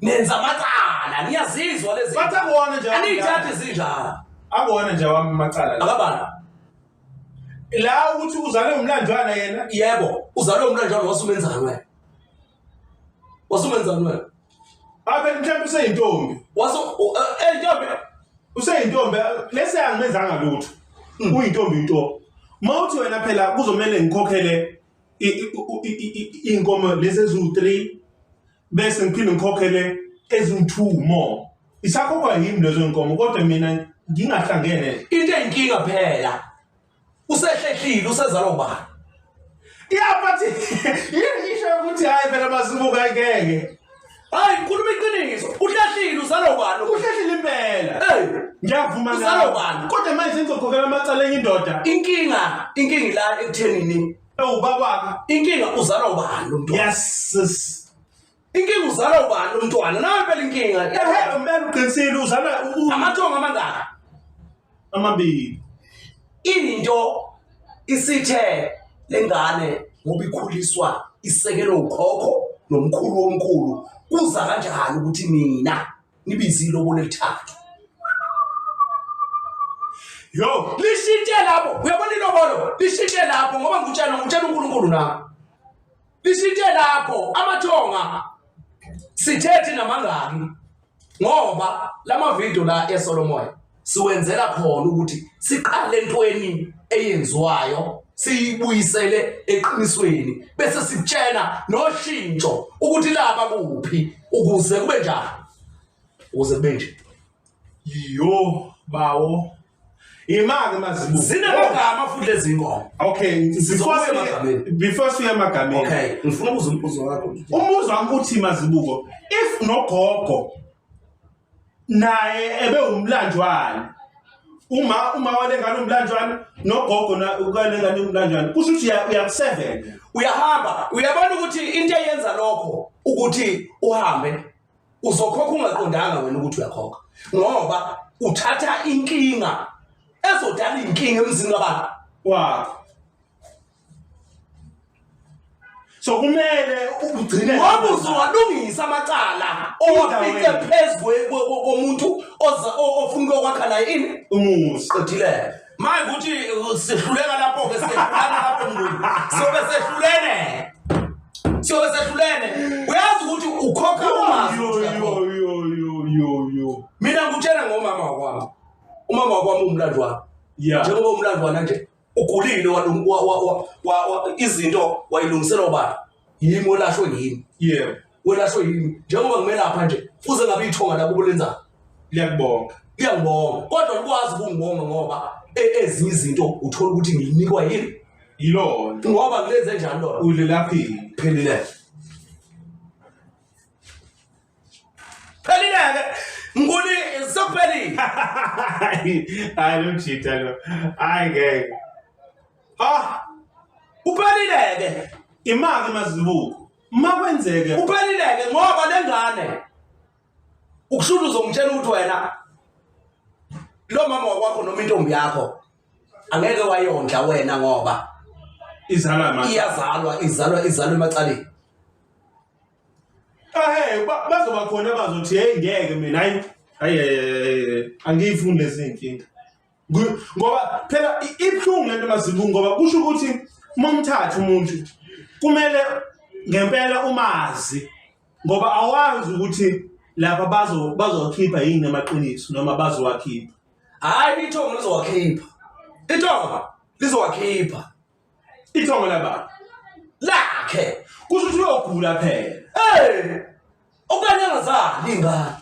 Nenza amacala, niyazizwa lezi. Bathi akuwona nje. Aniyithathi zinjalo. Akuwona nje wami amacala. Akabala. La ukuthi uzalwe umlanjwana yena. Yebo, uzalwe umlanjwana wasumenzani wena? Wasumenzani wena? Abe mhlawumbe useyintombi. Wasu ntombi. Useyintombi lese angimenzanga lutho. Uyintombi into. Mawuthi wena phela kuzomela ngikhokhele inkomo lezi eziwu3 bese ngiphinde ngikhokhele eziwu2 more. Isakhokhwa yimi lezo nkomo kodwa mina ngingahlangene. Into eyinkinga phela usehlehlile usezalwa ubani? Yeah, but yini isho ukuthi hayi phela masibuka ngeke. Hayi ngikhuluma iqiniso. Uhlehlile uzalwa ubani? Uhlehlile impela. Hey, ngiyavuma Uzalwa ubani? Kodwa manje ngizokhokhela amacala enye indoda. Inkinga la ekuthenini? Ewubabaka. Inkinga uzalwa ubani lo mntwana? Yes. Inkinga uzalwa ubani lo mntwana? Nawe phela inkinga. Ehe, impela uqinisile uzalwa amathongo amangaka? Amabili. Into isithe lengane ngoba ikhuliswa isekelo ukhokho nomkhulu womkhulu, kuza kanjani ukuthi nina nibize ilobolo elithathu? Yo, lishintshe lapho. Uyabona ilobolo lishintshe lapho ngoba ngikutshela uNkulunkulu na. Lishintshe lapho amathonga sithethe namangaki ngoba lama video la eSolomoya siwenzela khona ukuthi siqale entweni eyenziwayo siyibuyisele eqinisweni bese sikutshena noshintsho ukuthi laba kuphi ukuze kube njani, ukuze kube nje. Yo bawo imake mazibuko zinamagama futhi lezi ngoma. Okay, before siye emagameni. Okay, ngifuna ukuza umbuzo wakho. Umbuzo wami uthi mazibuko, if nogogo naye ebe umlanjwana, uma walengane umlanjwana nogogo na ukalengane umlanjwana, kusho ukuthi uya ku7. Uyahamba, uyabona ukuthi into eyenza lokho ukuthi uhambe uzokhokha ungaqondanga wena ukuthi uyakhokha, ngoba uthatha inkinga ezodala inkinga emzini kababa wakho. So kumele ugcine ngoba uzowalungisa amacala owafice phezu komuntu ofuna ukwakha naye ini umuzi. Qedile. Manje ukuthi sihluleka lapho ke sehlulana lapho mnguni. Sobe sehlulene. Siyobe sehlulene. Uyazi ukuthi ukhokha umazi. Yo yo yo yo yo. Mina ngikutshela ngomama wakwami. Umama wakwami umlandwana. Yeah. Njengoba umlandwana nje ugulile izinto wayilungisela ubani? Yimi olashwe yimi. Yebo. Welashwe yimi. Njengoba ngimelapha nje fuze ngabe ithonga labo lenzani? Liyakubonga. Liyangibonga. Kodwa likwazi ukungibonga ngoba ezinye izinto uthola ukuthi ngiyinikwa yini? Yilona. Ngoba ngilenze njani lona? Ulilaphile. Phelile. Phelile-ke. Mnguni sekuphelile. Hayi lo mjita lo. Hayi ngeke. Ah, uphelile-ke. Imali mazibuko. Makwenzeke. Uphelile-ke ngoba lengane ukushuthi uzongitshela ukuthi wena lo mama wakwakho noma intombi yakho angeke wayondla wena ngoba izalwa manje. Iyazalwa, izalwa, izalwa emacaleni. Ahe, bazoba khona abazothi hey ngeke mina, hayi hayi, angiyifuni lezi inkinga. Ngoba phela ibuhlungu lento Mazibuko, ngoba kusho ukuthi uma umthatha umuntu kumele ngempela umazi, ngoba awazi ukuthi lapha bazokhipha yini amaqiniso noma bazowakhipha. Hayi, ithongo lizowakhipha, ithongo lizowakhipha. Ithongo laba lakhe kusho ukuthi uyogula phela. Hey, okanye angazali ingane,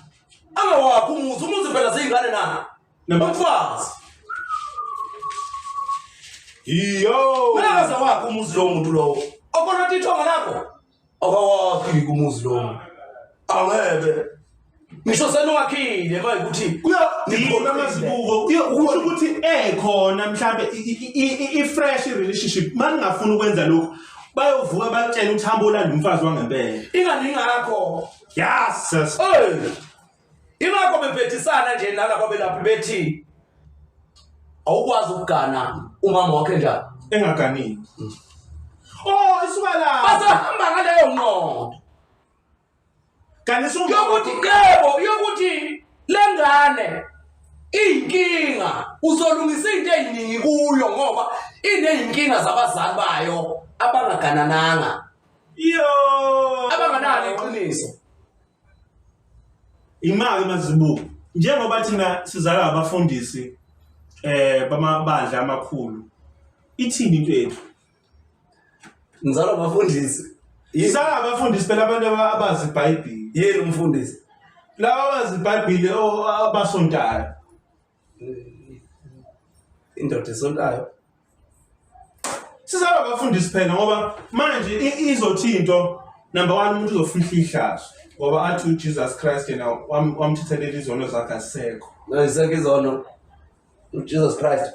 angawakho umuzi, umuzi phela ziyingane na nomfazi. Iyo. Mina wakho umuzi lowo muntu lowo. Okona ukuthi ithongo lakho akawakhi umuzi lowo. Angeke. Ngisho senungakhile manje ukuthi Kuyona Mazibuko, kusho ukuthi ekhona mhlambe i-fresh relationship, maningafuni ukwenza lokho bayovuka batshela ukuthi hamba olanda umfazi wangempela. Ingani ingakho. Yes. Hey. Ingakho bebhethisana nje nalabo belaphi bethi awukwazi ukugana umama wakhe njani engaganile. Oh, isuka la. Basahamba ngaleyo ngqondo. Kanti yokuthi yebo, yokuthi lengane iyinkinga, uzolungisa into eziningi kuyo ngoba ineyinkinga zabazali bayo abangaganananga. Yo. Abanganalo iqiniso. Imali Mazibuko, njengoba thina sizalwa abafundisi bamabandla amakhulu, ithini into yethu? Ngizalwa abafundisi. Sizalwa abafundisi phela, abantu abazi iBhayibheli. Yini umfundisi? Laba abazi iBhayibheli, abasontayo. Indoda esontayo. Sizalwa abafundisi phela, ngoba manje izothi into number 1, umuntu uzofihla ihlazo ngoba athi uJesus Christ yena wamthethelela izono zakhe, asekho. Ayisekho izono. uJesus Christ.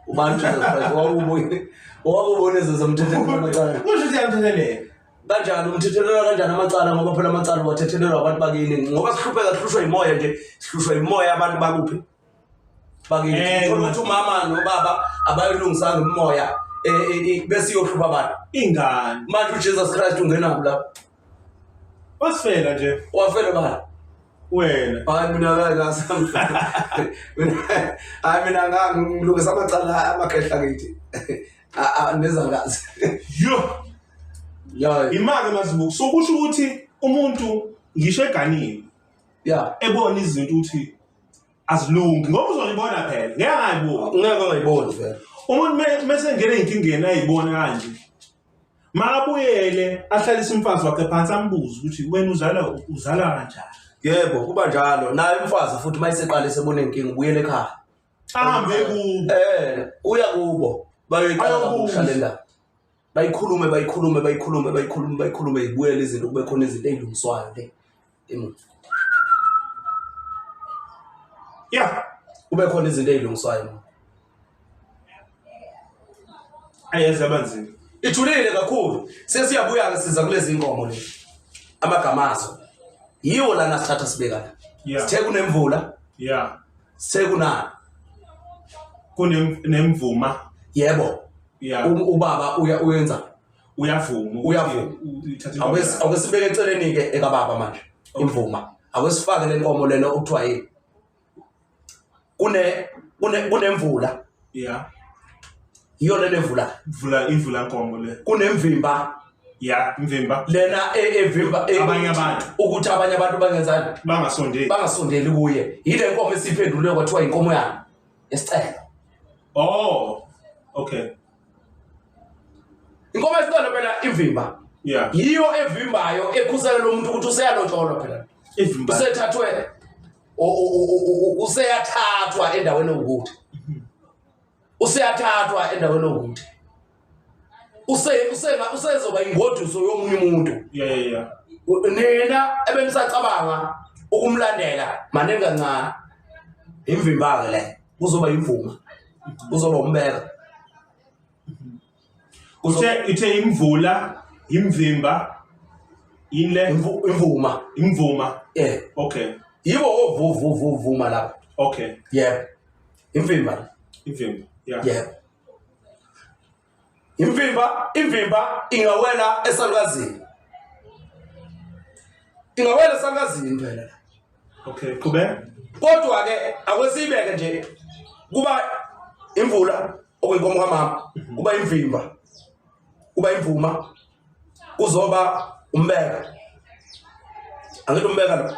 Ubani uJesus Christ? Wakubona, wakubona ezomthethelela amacala. Kusho ukuthi yamthethelela. Kanjani umthethelela kanjani amacala, ngoba phela amacala wathethelelwa abantu bakini, ngoba sihlupheka, sihlushwa imoya nje, sihlushwa imoya abantu bakuphi? Bakini. Uthola ukuthi umama nobaba abayilungisanga imimoya, bese iyohlupha abantu. Ingane. Manje uJesus Christ ungenaphi lapho? Wasifela nje. Wafela bani? Wena. Hayi mina hayi mina ngilungisa amacala amakhehla kithi. Nezangazi. Yo. Ya. Imali Mazibuko. So kusho ukuthi umuntu ngisho eganile. Ya. Ebona izinto ukuthi azilungi, ngoba uzolibona phela. Ngeke angayiboni. Ngeke angayiboni vele. Umuntu mase engena ezinkingeni ayibona kanje. Makabuyele ahlalise umfazi wakhe phansi ambuze ukuthi wena uzala kanjani. Yebo, kuba njalo. Naye umfazi futhi mayiseqale sebona inkinga ubuyele ekhaya. Ahambe kubo. Uya kubo. Bayoyiqala kabusha le ndaba. Bayikhulume, bayikhulume, bayikhulume, bayikhulume, bayikhulume, ibuyele izinto, kube khona izinto ezilungiswayo le. Emuva. Yeah. Kube khona izinto ezilungiswayo. Ayenza abanzima. Ijulile kakhulu. Sesiyabuya ke siza kulezi inkomo lezi. Amagama azo. Yiwo lana sithatha sibeka la. Sithe kunemvula. Yeah. Sithe kunani? Kunemvuma. Yebo. Yeah. Ubaba uyenza. Uyavuma. Uyavuma. Awesibeke eceleni ke ekababa manje. Imvuma. Awesifake le nkomo lena okuthiwa yini? Kunemvula. Yeah. Iyo le nemvula. Vula imvula nkomo le. Kunemvimba. Yeah, imvimba. Lena evimba abanye abantu ukuthi abanye abantu bangenzani? Bangasondeli. Bangasondeli kuye. Yile nkomo esiphendulwe kwathiwa inkomo yani esicelo. Oh. Okay. Inkomo esicelo phela imvimba. Yeah. Yiyo evimbayo ekhusela lo muntu ukuthi useyalotsholwa phela. Ivimba. Usethathwe useyathathwa endaweni ukuthi. Useyathathwa endaweni ukuthi. Usezoba ingoduso yomunye umuntu. Yeah, yeah, yeah. Nina ebenisacabanga ukumlandela maningi kancane. Imvimba ke le. Kuzoba imvuma. Kuzoba umbeka. Uthe imvula, imvimba, yini le? Imvuma. Imvuma. Yeah. Okay. Yibo ovuvuvuma lapho. Okay. Yeah. Imvimba. Imvimba. Yeah. Yeah. Imvimba, imvimba ingawela esalukazini. Ingawela salukazini phela la. Okay, qhubeka. Kodwa ke akwesibeke nje kuba imvula okuyinkomo kamama, kuba imvimba, kuba imvuma, kuzoba umbeka. Angithi umbeka lo.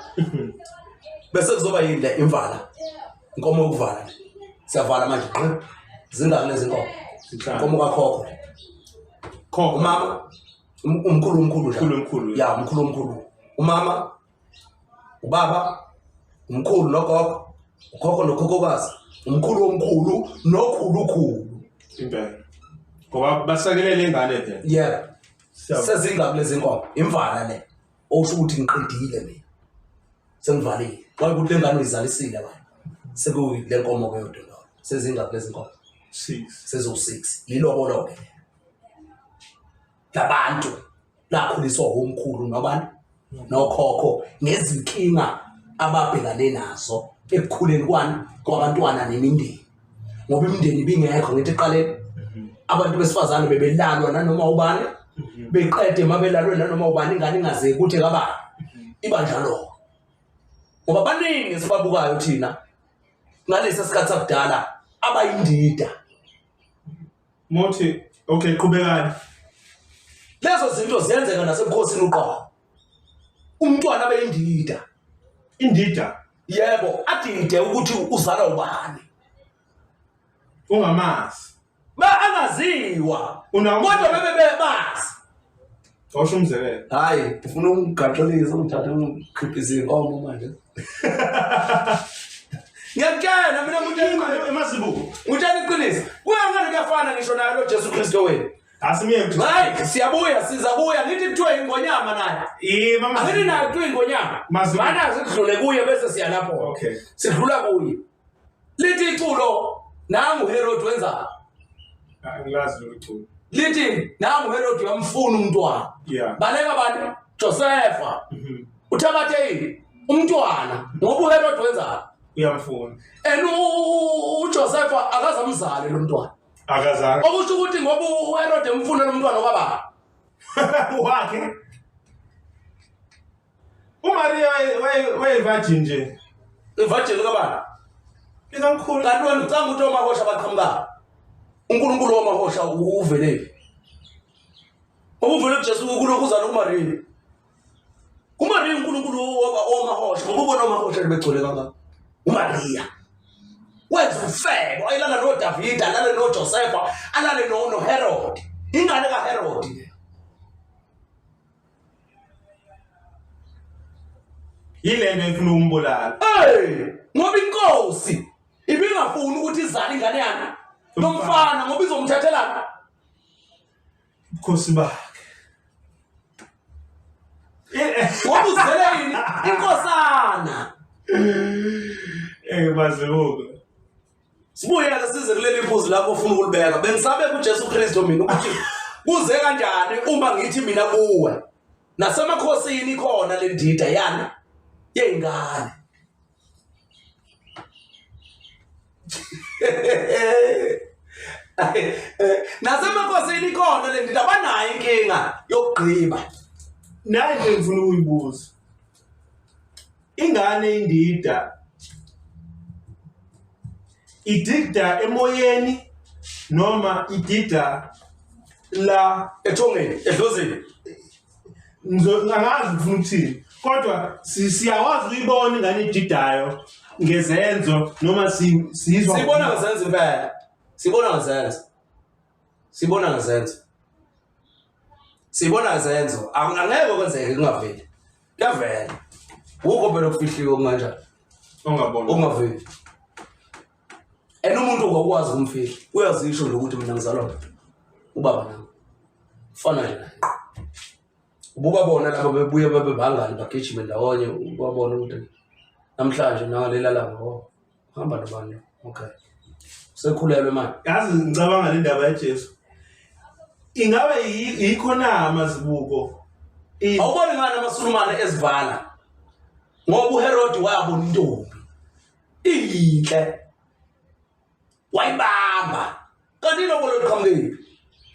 Bese kuzoba yini le imvala. Inkomo yokuvala le. Siyavala manje gqi. Zingaki lezi nkomo? Zinhlanu. Inkomo kakhokho le. Khokho. Umama umkhulu umkhulu nje. Umkhulu, umkhulu, Ya, umkhulu umkhulu. Umama, ubaba, umkhulu nogogo, ukhokho nokhokhokazi, umkhulu womkhulu nokhulu khulu. Impela. Ngoba basakelele ingane phela. Yebo. Siyabonga. Sezingaki lezi nkomo? Imvala le. Osho ukuthi ngiqedile mina. Sengivalile. Kwaye ukuthi le ngane uyizalisile wena. Sekuyi le nkomo ke yodwa lo. Sezingaki lezi nkomo? 6. Sezo-6. Lilobolo ke. Labantu lakhuliswa omkhulu nobani nokhokho ngezinkinga ababhekane nazo ekukhuleni kwani kwabantwana nemindeni, ngoba imindeni ibingekho ngithi eqaleni abantu besifazane bebelalwa nanoma ubani, beqede mabelalwe nanoma ubani, ingane ingazeki ukuthi kabani, iba njalo ngoba baningi esibabukayo thina ngalesi sikhathi sakudala abayindida. Mothi okay, qhubekani. Lezo zinto ziyenzeka nasebukhosini uqobo, umntwana abeyindida. Indida. Yebo, adide ukuthi uzalwa ubani. Ungamazi. Ba angaziwa. Kodwa bebe bebazi. Awusho umzekelo. Hayi, ufuna ungigaxelise ungithathe ungikhiphise inkomo manje. Ngiyakutshela mina ngutshela emazibuko. Ngutshela iqiniso. Kuya ngani kuyafana ngisho naye lo Jesu Kristu wenu. Asimyeke. Hayi, siyabuya sizabuya ngithi kuthiwe ingonyama naye. Eh mama. Angithi naye kuthiwe ingonyama. Mana sidlule kuye bese siya lapho. Okay. Sidlula kuye. Lithi iculo nangu Herod wenza. Angilazi lolu culo. Lithi nangu Herod uyamfuna umntwana. Yeah. Baleka bani? Josepha. Uthabathe yini? Umntwana ngoba uHerod wenza. Uyamfuna. And uJosepha akazamzali lo mntwana. Akazange. Okusho ukuthi ngoba uHerod emfuna lo mntwana kwababa. Wakhe. uMaria waye virgin nje. Ivirgin kabani? Ikamkhulu. Kanti wena ucanga ukuthi omahosha baqhamuka. uNkulunkulu wamahosha uvelele. Ngoba uvele kuJesu kulokhu uzalwa kuMaria. kuMaria uNkulunkulu wamahosha ngoba ubona omahosha begcwele kangaka. uMaria wenza ufebo, ayilala noDavid, alale noJosepha, alale noHerod. Ingane kaHerod. Yile nto efuna ukumbulala. Hey, ngoba inkosi ibingafuni ukuthi izale ingane yakhe lomfana ngoba izomthathelana ubukhosi bakhe. Ngoba uzele yini inkosana. Mazibuko. Sibuye-ke size kuleli phuzu lapho ofuna ukulibeka. Bengisabe kuJesu Kristu mina ukuthi kuze kanjani uma ngithi mina kuwe. Nasemakhosini ikhona le ndida yani yey'ngane. Nasemakhosini ikhona le ndida, banayo inkinga yokugqiba. Nayi nje ngifuna ukuyibuza. Ingane indida idida emoyeni noma idida la ethongeni edlozini? Angazi ngifuna ukuthini, kodwa siyakwazi ukuyibona ingane ididayo ngezenzo noma sizwa. Sibona ngezenzo impela. Sibona ngezenzo. Sibona ngezenzo. Sibona ngezenzo. Angeke kwenzeke kungaveli. Kuyavela. Wukho phela okufihliwe okunganjani. Ongabona. Ongaveli. And umuntu ungakwazi ukumfihla. Uyazisho nje ukuthi mina ngizalwa ubaba nami. Ufana nje naye. Ububabona laba bebuye babe bangani bagijime ndawonye, ubabona ukuthi namhlanje nangalela langa oh uhamba nobani. Okay. Sekhulelwe manje. Yazi ngicabanga le ndaba yaJesu. Ingabe yikho na amazibuko? Awuboni ngani amaSulumane ezivala? Ngoba uHerod wabona intombi iyinhle wayibamba. Kanti ilobolo liqhamukephi?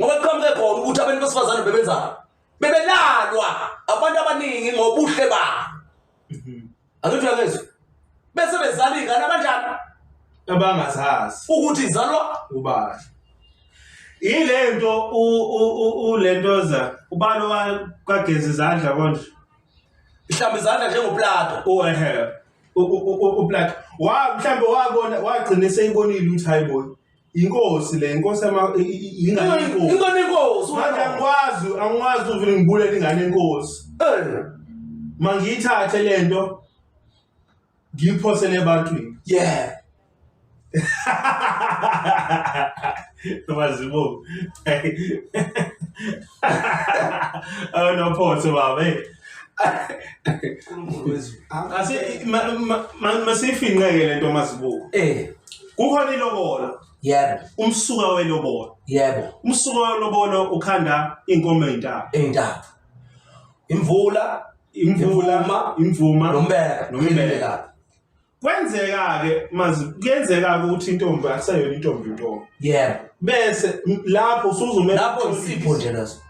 Ngoba liqhamuke khona ukuthi abantu besifazane bebenzani? Bebelalwa abantu abaningi ngobuhle babo. Angithi uyangizwa? Bese bezala iy'ngane abanjani? Abangazazi Ukuthi izalwa ubani. Yilento ulentoza ubalo kageza izandla konje. Ihlamba izandla njengoPlato. Ehe. uPlato. Wa mhlambe wabona wagcina eseyibonile ukuthi hayibo inkosi le inkosi ingane inkosi. Ingane inkosi. Manje angikwazi uvele ngibulele ingane inkosi. Eh. Mangiyithathe lento ngiyiphosele ebantwini. Yeah. Mazibuko. Awunophotho baba hey. uNkulunkulu wezulu. Ase masifinqeke lento Mazibuko. Eh. Kukhona ilobolo, Yebo. umsuka welobolo. Yebo. Umsuka welobolo ukhanda inkomo ezintathu. Ey'ntathu. Imvula, Imvula, imvuma nombeka. Nombeka. Kwenzeka ke mazi kuyenzeka ukuthi intombi akusayona intombi intombi. Yebo. Bese lapho usuzumela Lapho isipho nje leso.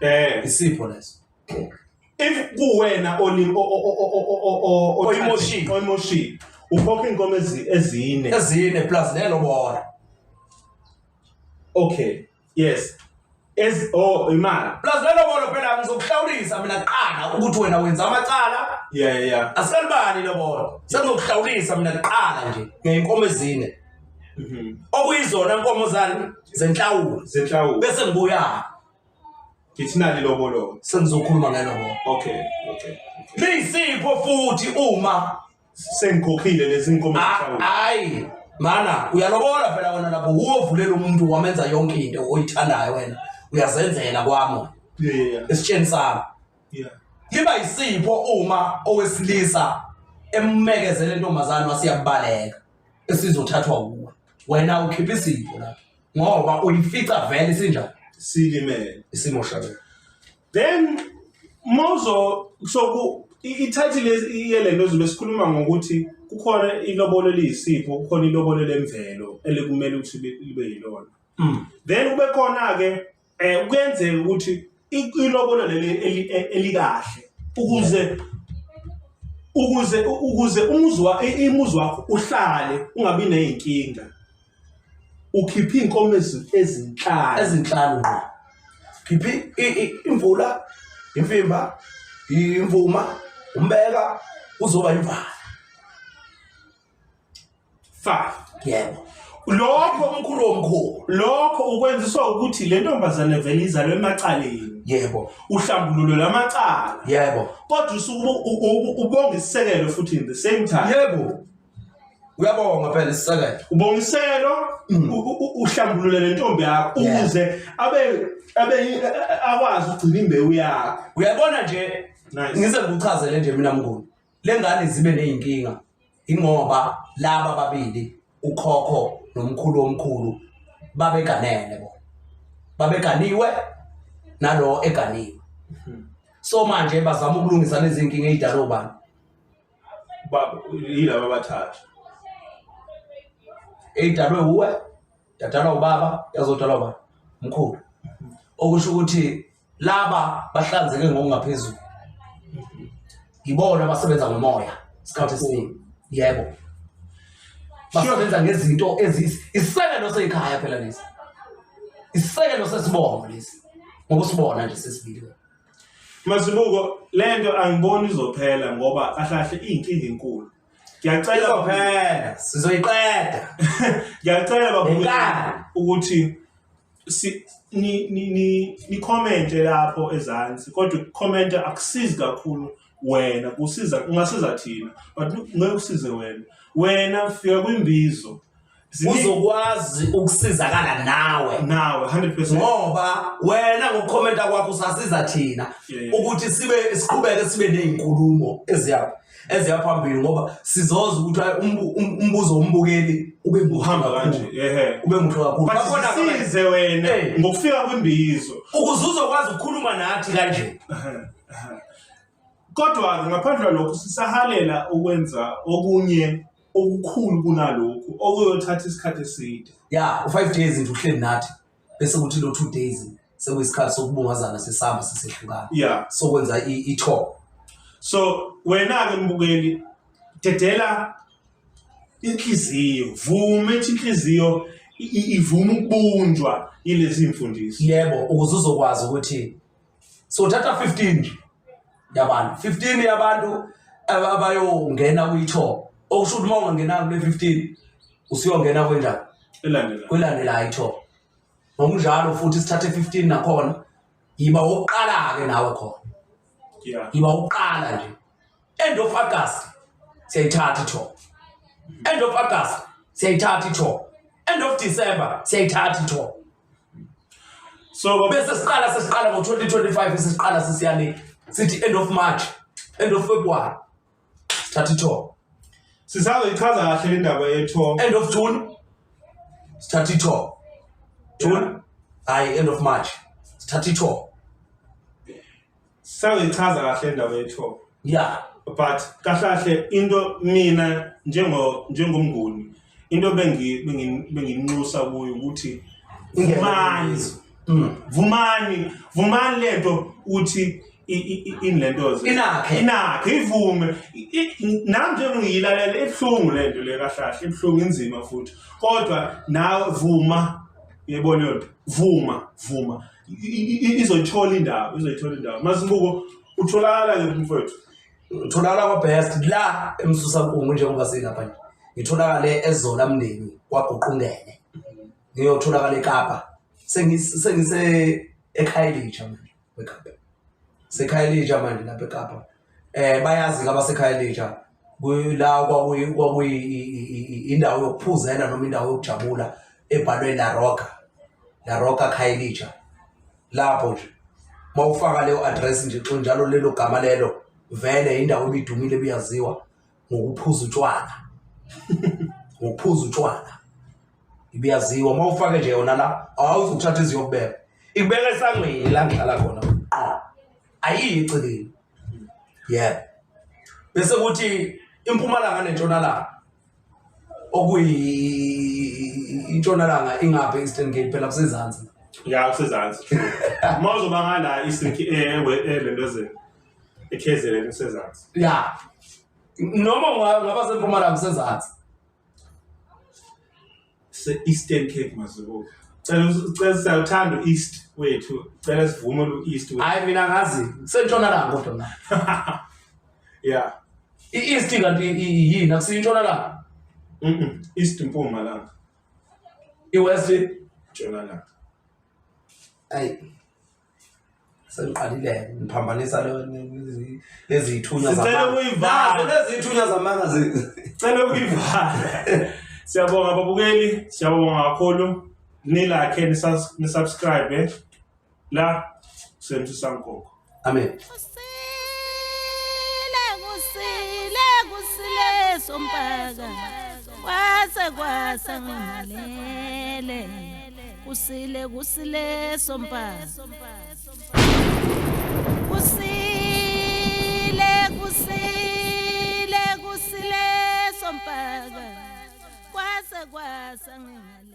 Isipho leso. If kuwena olim Oyimoshile. oyimoshile ukhokha inkomo ezine. Ezine plus nelobola. Okay. Yes. Ez imali. Plus nelobola phela ngizokuhlawulisa mina kuqala ukuthi wena wenza amacala. Yeah yeah. Asalibani lobola. Sengizokuhlawulisa mina kuqala nje ngeyinkomo ezine. Okuyizona inkomo zani zenhlawulo. Zenhlawulo. Bese ngibuya Ngithi nali lobolo. sengizokhuluma ngelobola. Okay, okay. Liyisipho futhi uma Sengikhokhile lezi inkomo zenhlawulo. Hayi mana uyalobola phela wena lapho uwovulela umuntu wamenza yonke into oyithandayo wena uyazenzela kwami Yeah. esitsheni sami. Yeah. Liba isipho uma owesilisa emmekezele intombazane wasiyabaleka esizothathwa uwe. Wena ukhipha isipho lapho ngoba uyifica vele isinjani Silimele. isimoshakele. Then mozo so i-title yelento zobe sikhuluma ngokuthi kukhona ilobolo eliyisipho, kukhona ilobolo lemvelo elikumele ukuthi libe yilona. Then kube khona ke kuyenzeka ukuthi ilobolo leli elikahle ukuze ukuze umuzi wakho uhlale ungabi nezinkinga. Ukhipha inkomo ezinhlanu Ezinhlanu ngqo. Khiphi imvula, imfimba, imvuma, umbeka uzoba imvana. 5. Yebo. Lokho Omkhulu omkhulu. Lokho ukwenziswa ukuthi le ntombazane vele izalwe emacaleni. Yebo. Uhlambululo lamacala. Yebo. Kodwa usuke ubonga isisekelo futhi in the same time. Yebo. Uyabonga phela isisekelo. Ubonga isisekelo uhlambulule le ntombi yakho ukuze abe akwazi ukugcina imbewu yakho. Uyabona nje ngize ngikuchazele nje mina mnguni. Le ngane zibe nezinkinga ingoba laba babili ukhokho nomkhulu omkhulu babeganene bona. Babeganiwe nalo eganiwe. So manje bazama ukulungisa lezi inkinga ezidalwa ubani? Baba yilaba abathathu. Eyidalwe uwe, yadalwa ubaba, yazodalwa ubaba, mkhulu. Okusho ukuthi laba bahlanzeke ngokungaphezulu. Yibona abasebenza ngomoya isikhathi esiningi. Yebo. Basebenza ngezinto isisekelo sekhaya phela lesi. Isisekelo sesibongo lesi. Ngoba usibona nje sesibili. Mazibuko lento angiboni izophela ngoba kahle inkinga enkulu. Ngiyacela izophela, sizoyiqeda. Ngiyacela baba ukuthi ni comment lapho ezansi, kodwa ukucomment akusizi kakhulu wena, kusiza ungasiza thina but ngeke usize wena. Wena fika kwimbizo uzokwazi ukusizakala nawe 100% ngoba wena ngokukhomenta kwakho usasiza thina ukuthi sibe siqhubeke sibe nezinkulumo eziya phambili ngoba sizoza ukuthi umbuzo wombukeli ube uhamba kanje ube muhle kakhulu. Size wena ngokufika kwimbizo ukuze uzokwazi ukukhuluma nathi kanje. Kodwa ngaphandle kwalokho sisahalela ukwenza okunye okukhulu kunalokhu okuyothatha isikhathi eside. Yeah, u5 days nje uhleli nathi bese kuthi lo 2 days sekuyisikhathi sokubungazana sesihamba sisehlukana. Yeah. Sokwenza i-talk. So wena ke mbukeli Dedela inhliziyo, vume ithi inhliziyo ivume ukubunjwa yilezi mfundiso. Yebo, ukuze uzokwazi ukuthi sothatha 15 nje yabantu, 15 yabantu abayongena kwi-tour, okusho ukuthi uma ungangenanga kule 15 usuyongena kwenjani? Elandelayo. Kwelandelayo i-tour. Ngokunjalo futhi sithathe 15 nakhona, yiba wokuqala-ke nawe khona. Yiba wokuqala nje. End of August siyayithatha i-tour. End of August siyayithatha i-tour. End of December siyayithatha i-tour. So bese siqala ngo-2025, sesiqala sisiyale sithi end of March, end of February sithatha i-tour. Sisazoyichaza kahle le ndaba ye-tour. End of June sithatha i-tour. June, hayi, end of March sithatha i-tour. Sisazoyichaza kahle le ndaba ye-tour. But kahle kahle into mina njengomnguni, into benginxusa kuyo ukuthi vumani. Vumani, vumani lento uthi inlentoze. Inakhe. Inakhe, ivume. Nami nje ngiyilalela ebuhlungu lento le kahle kahle, ebuhlungu inzima futhi. Kodwa nawe vuma, uyayibona leyo nto. Vuma, vuma. Izoyithola indawo, izoyithola indawo. Mazibuko utholakala ke mfowethu? Utholakala kwa Best la eMsusankungu njengoba silapha nje. Ngitholakale eZola Mndeni kwaGuqungene. Ngiyotholakala eKapa. Sengise eKhayelitsha manje eKapa. SeKhayelitsha manje lapha eKapa. Bayazi ke abaseKhayelitsha kula kwakuyi indawo yokuphuzela noma indawo yokujabula ebhalwe La Roca. La Roca Khayelitsha. Lapho nje mawufaka leyo address nje njalo lelo gama lelo vele indawo ebidumile ebiyaziwa ngokuphuza utshwala. Ngokuphuza utshwala. Ibiyaziwa mawufake nje yona la awuzukuthatha iziyokubeka. Ikubeka esangweni la ngihlala khona. Qha. Ayiyi eceleni. Yebo. Bese kuthi impumalanga nentshonalanga okuyi intshonalanga ingaphi Eastern Cape phela kusezansi. Ya, kusezansi. Uma uzoba ngala Eastern Cape elentozeni. eKZN kusezansi. Ya. Noma ungaba sempumalanga kusezansi. Se Eastern Cape Mazibuko. Cela siyawuthanda u-East wethu. Cela sivume u-East wethu. Hayi mina ngazi sentshonalanga kodwa mina. Yeah. I-East kanti yini akusiyo intshonalanga? East Mpumalanga. I-West Ntshonalanga. Ayi. Sengiqalile ngiphambanisa lezi ithunya Sicela zamanga. ukuyivala. Nazo lezi ithunya zamanga Sicela ukuyivala. Siyabonga babukeli, siyabonga kakhulu. Nilakhe nisubscribe la kuseMsusankukhu. Amen. Kusile kusile kusile sompaka kwase kwasa ngimalele kusile kusile sompaka kusile kusile kusile sompaka kwase kwasa ngimalele.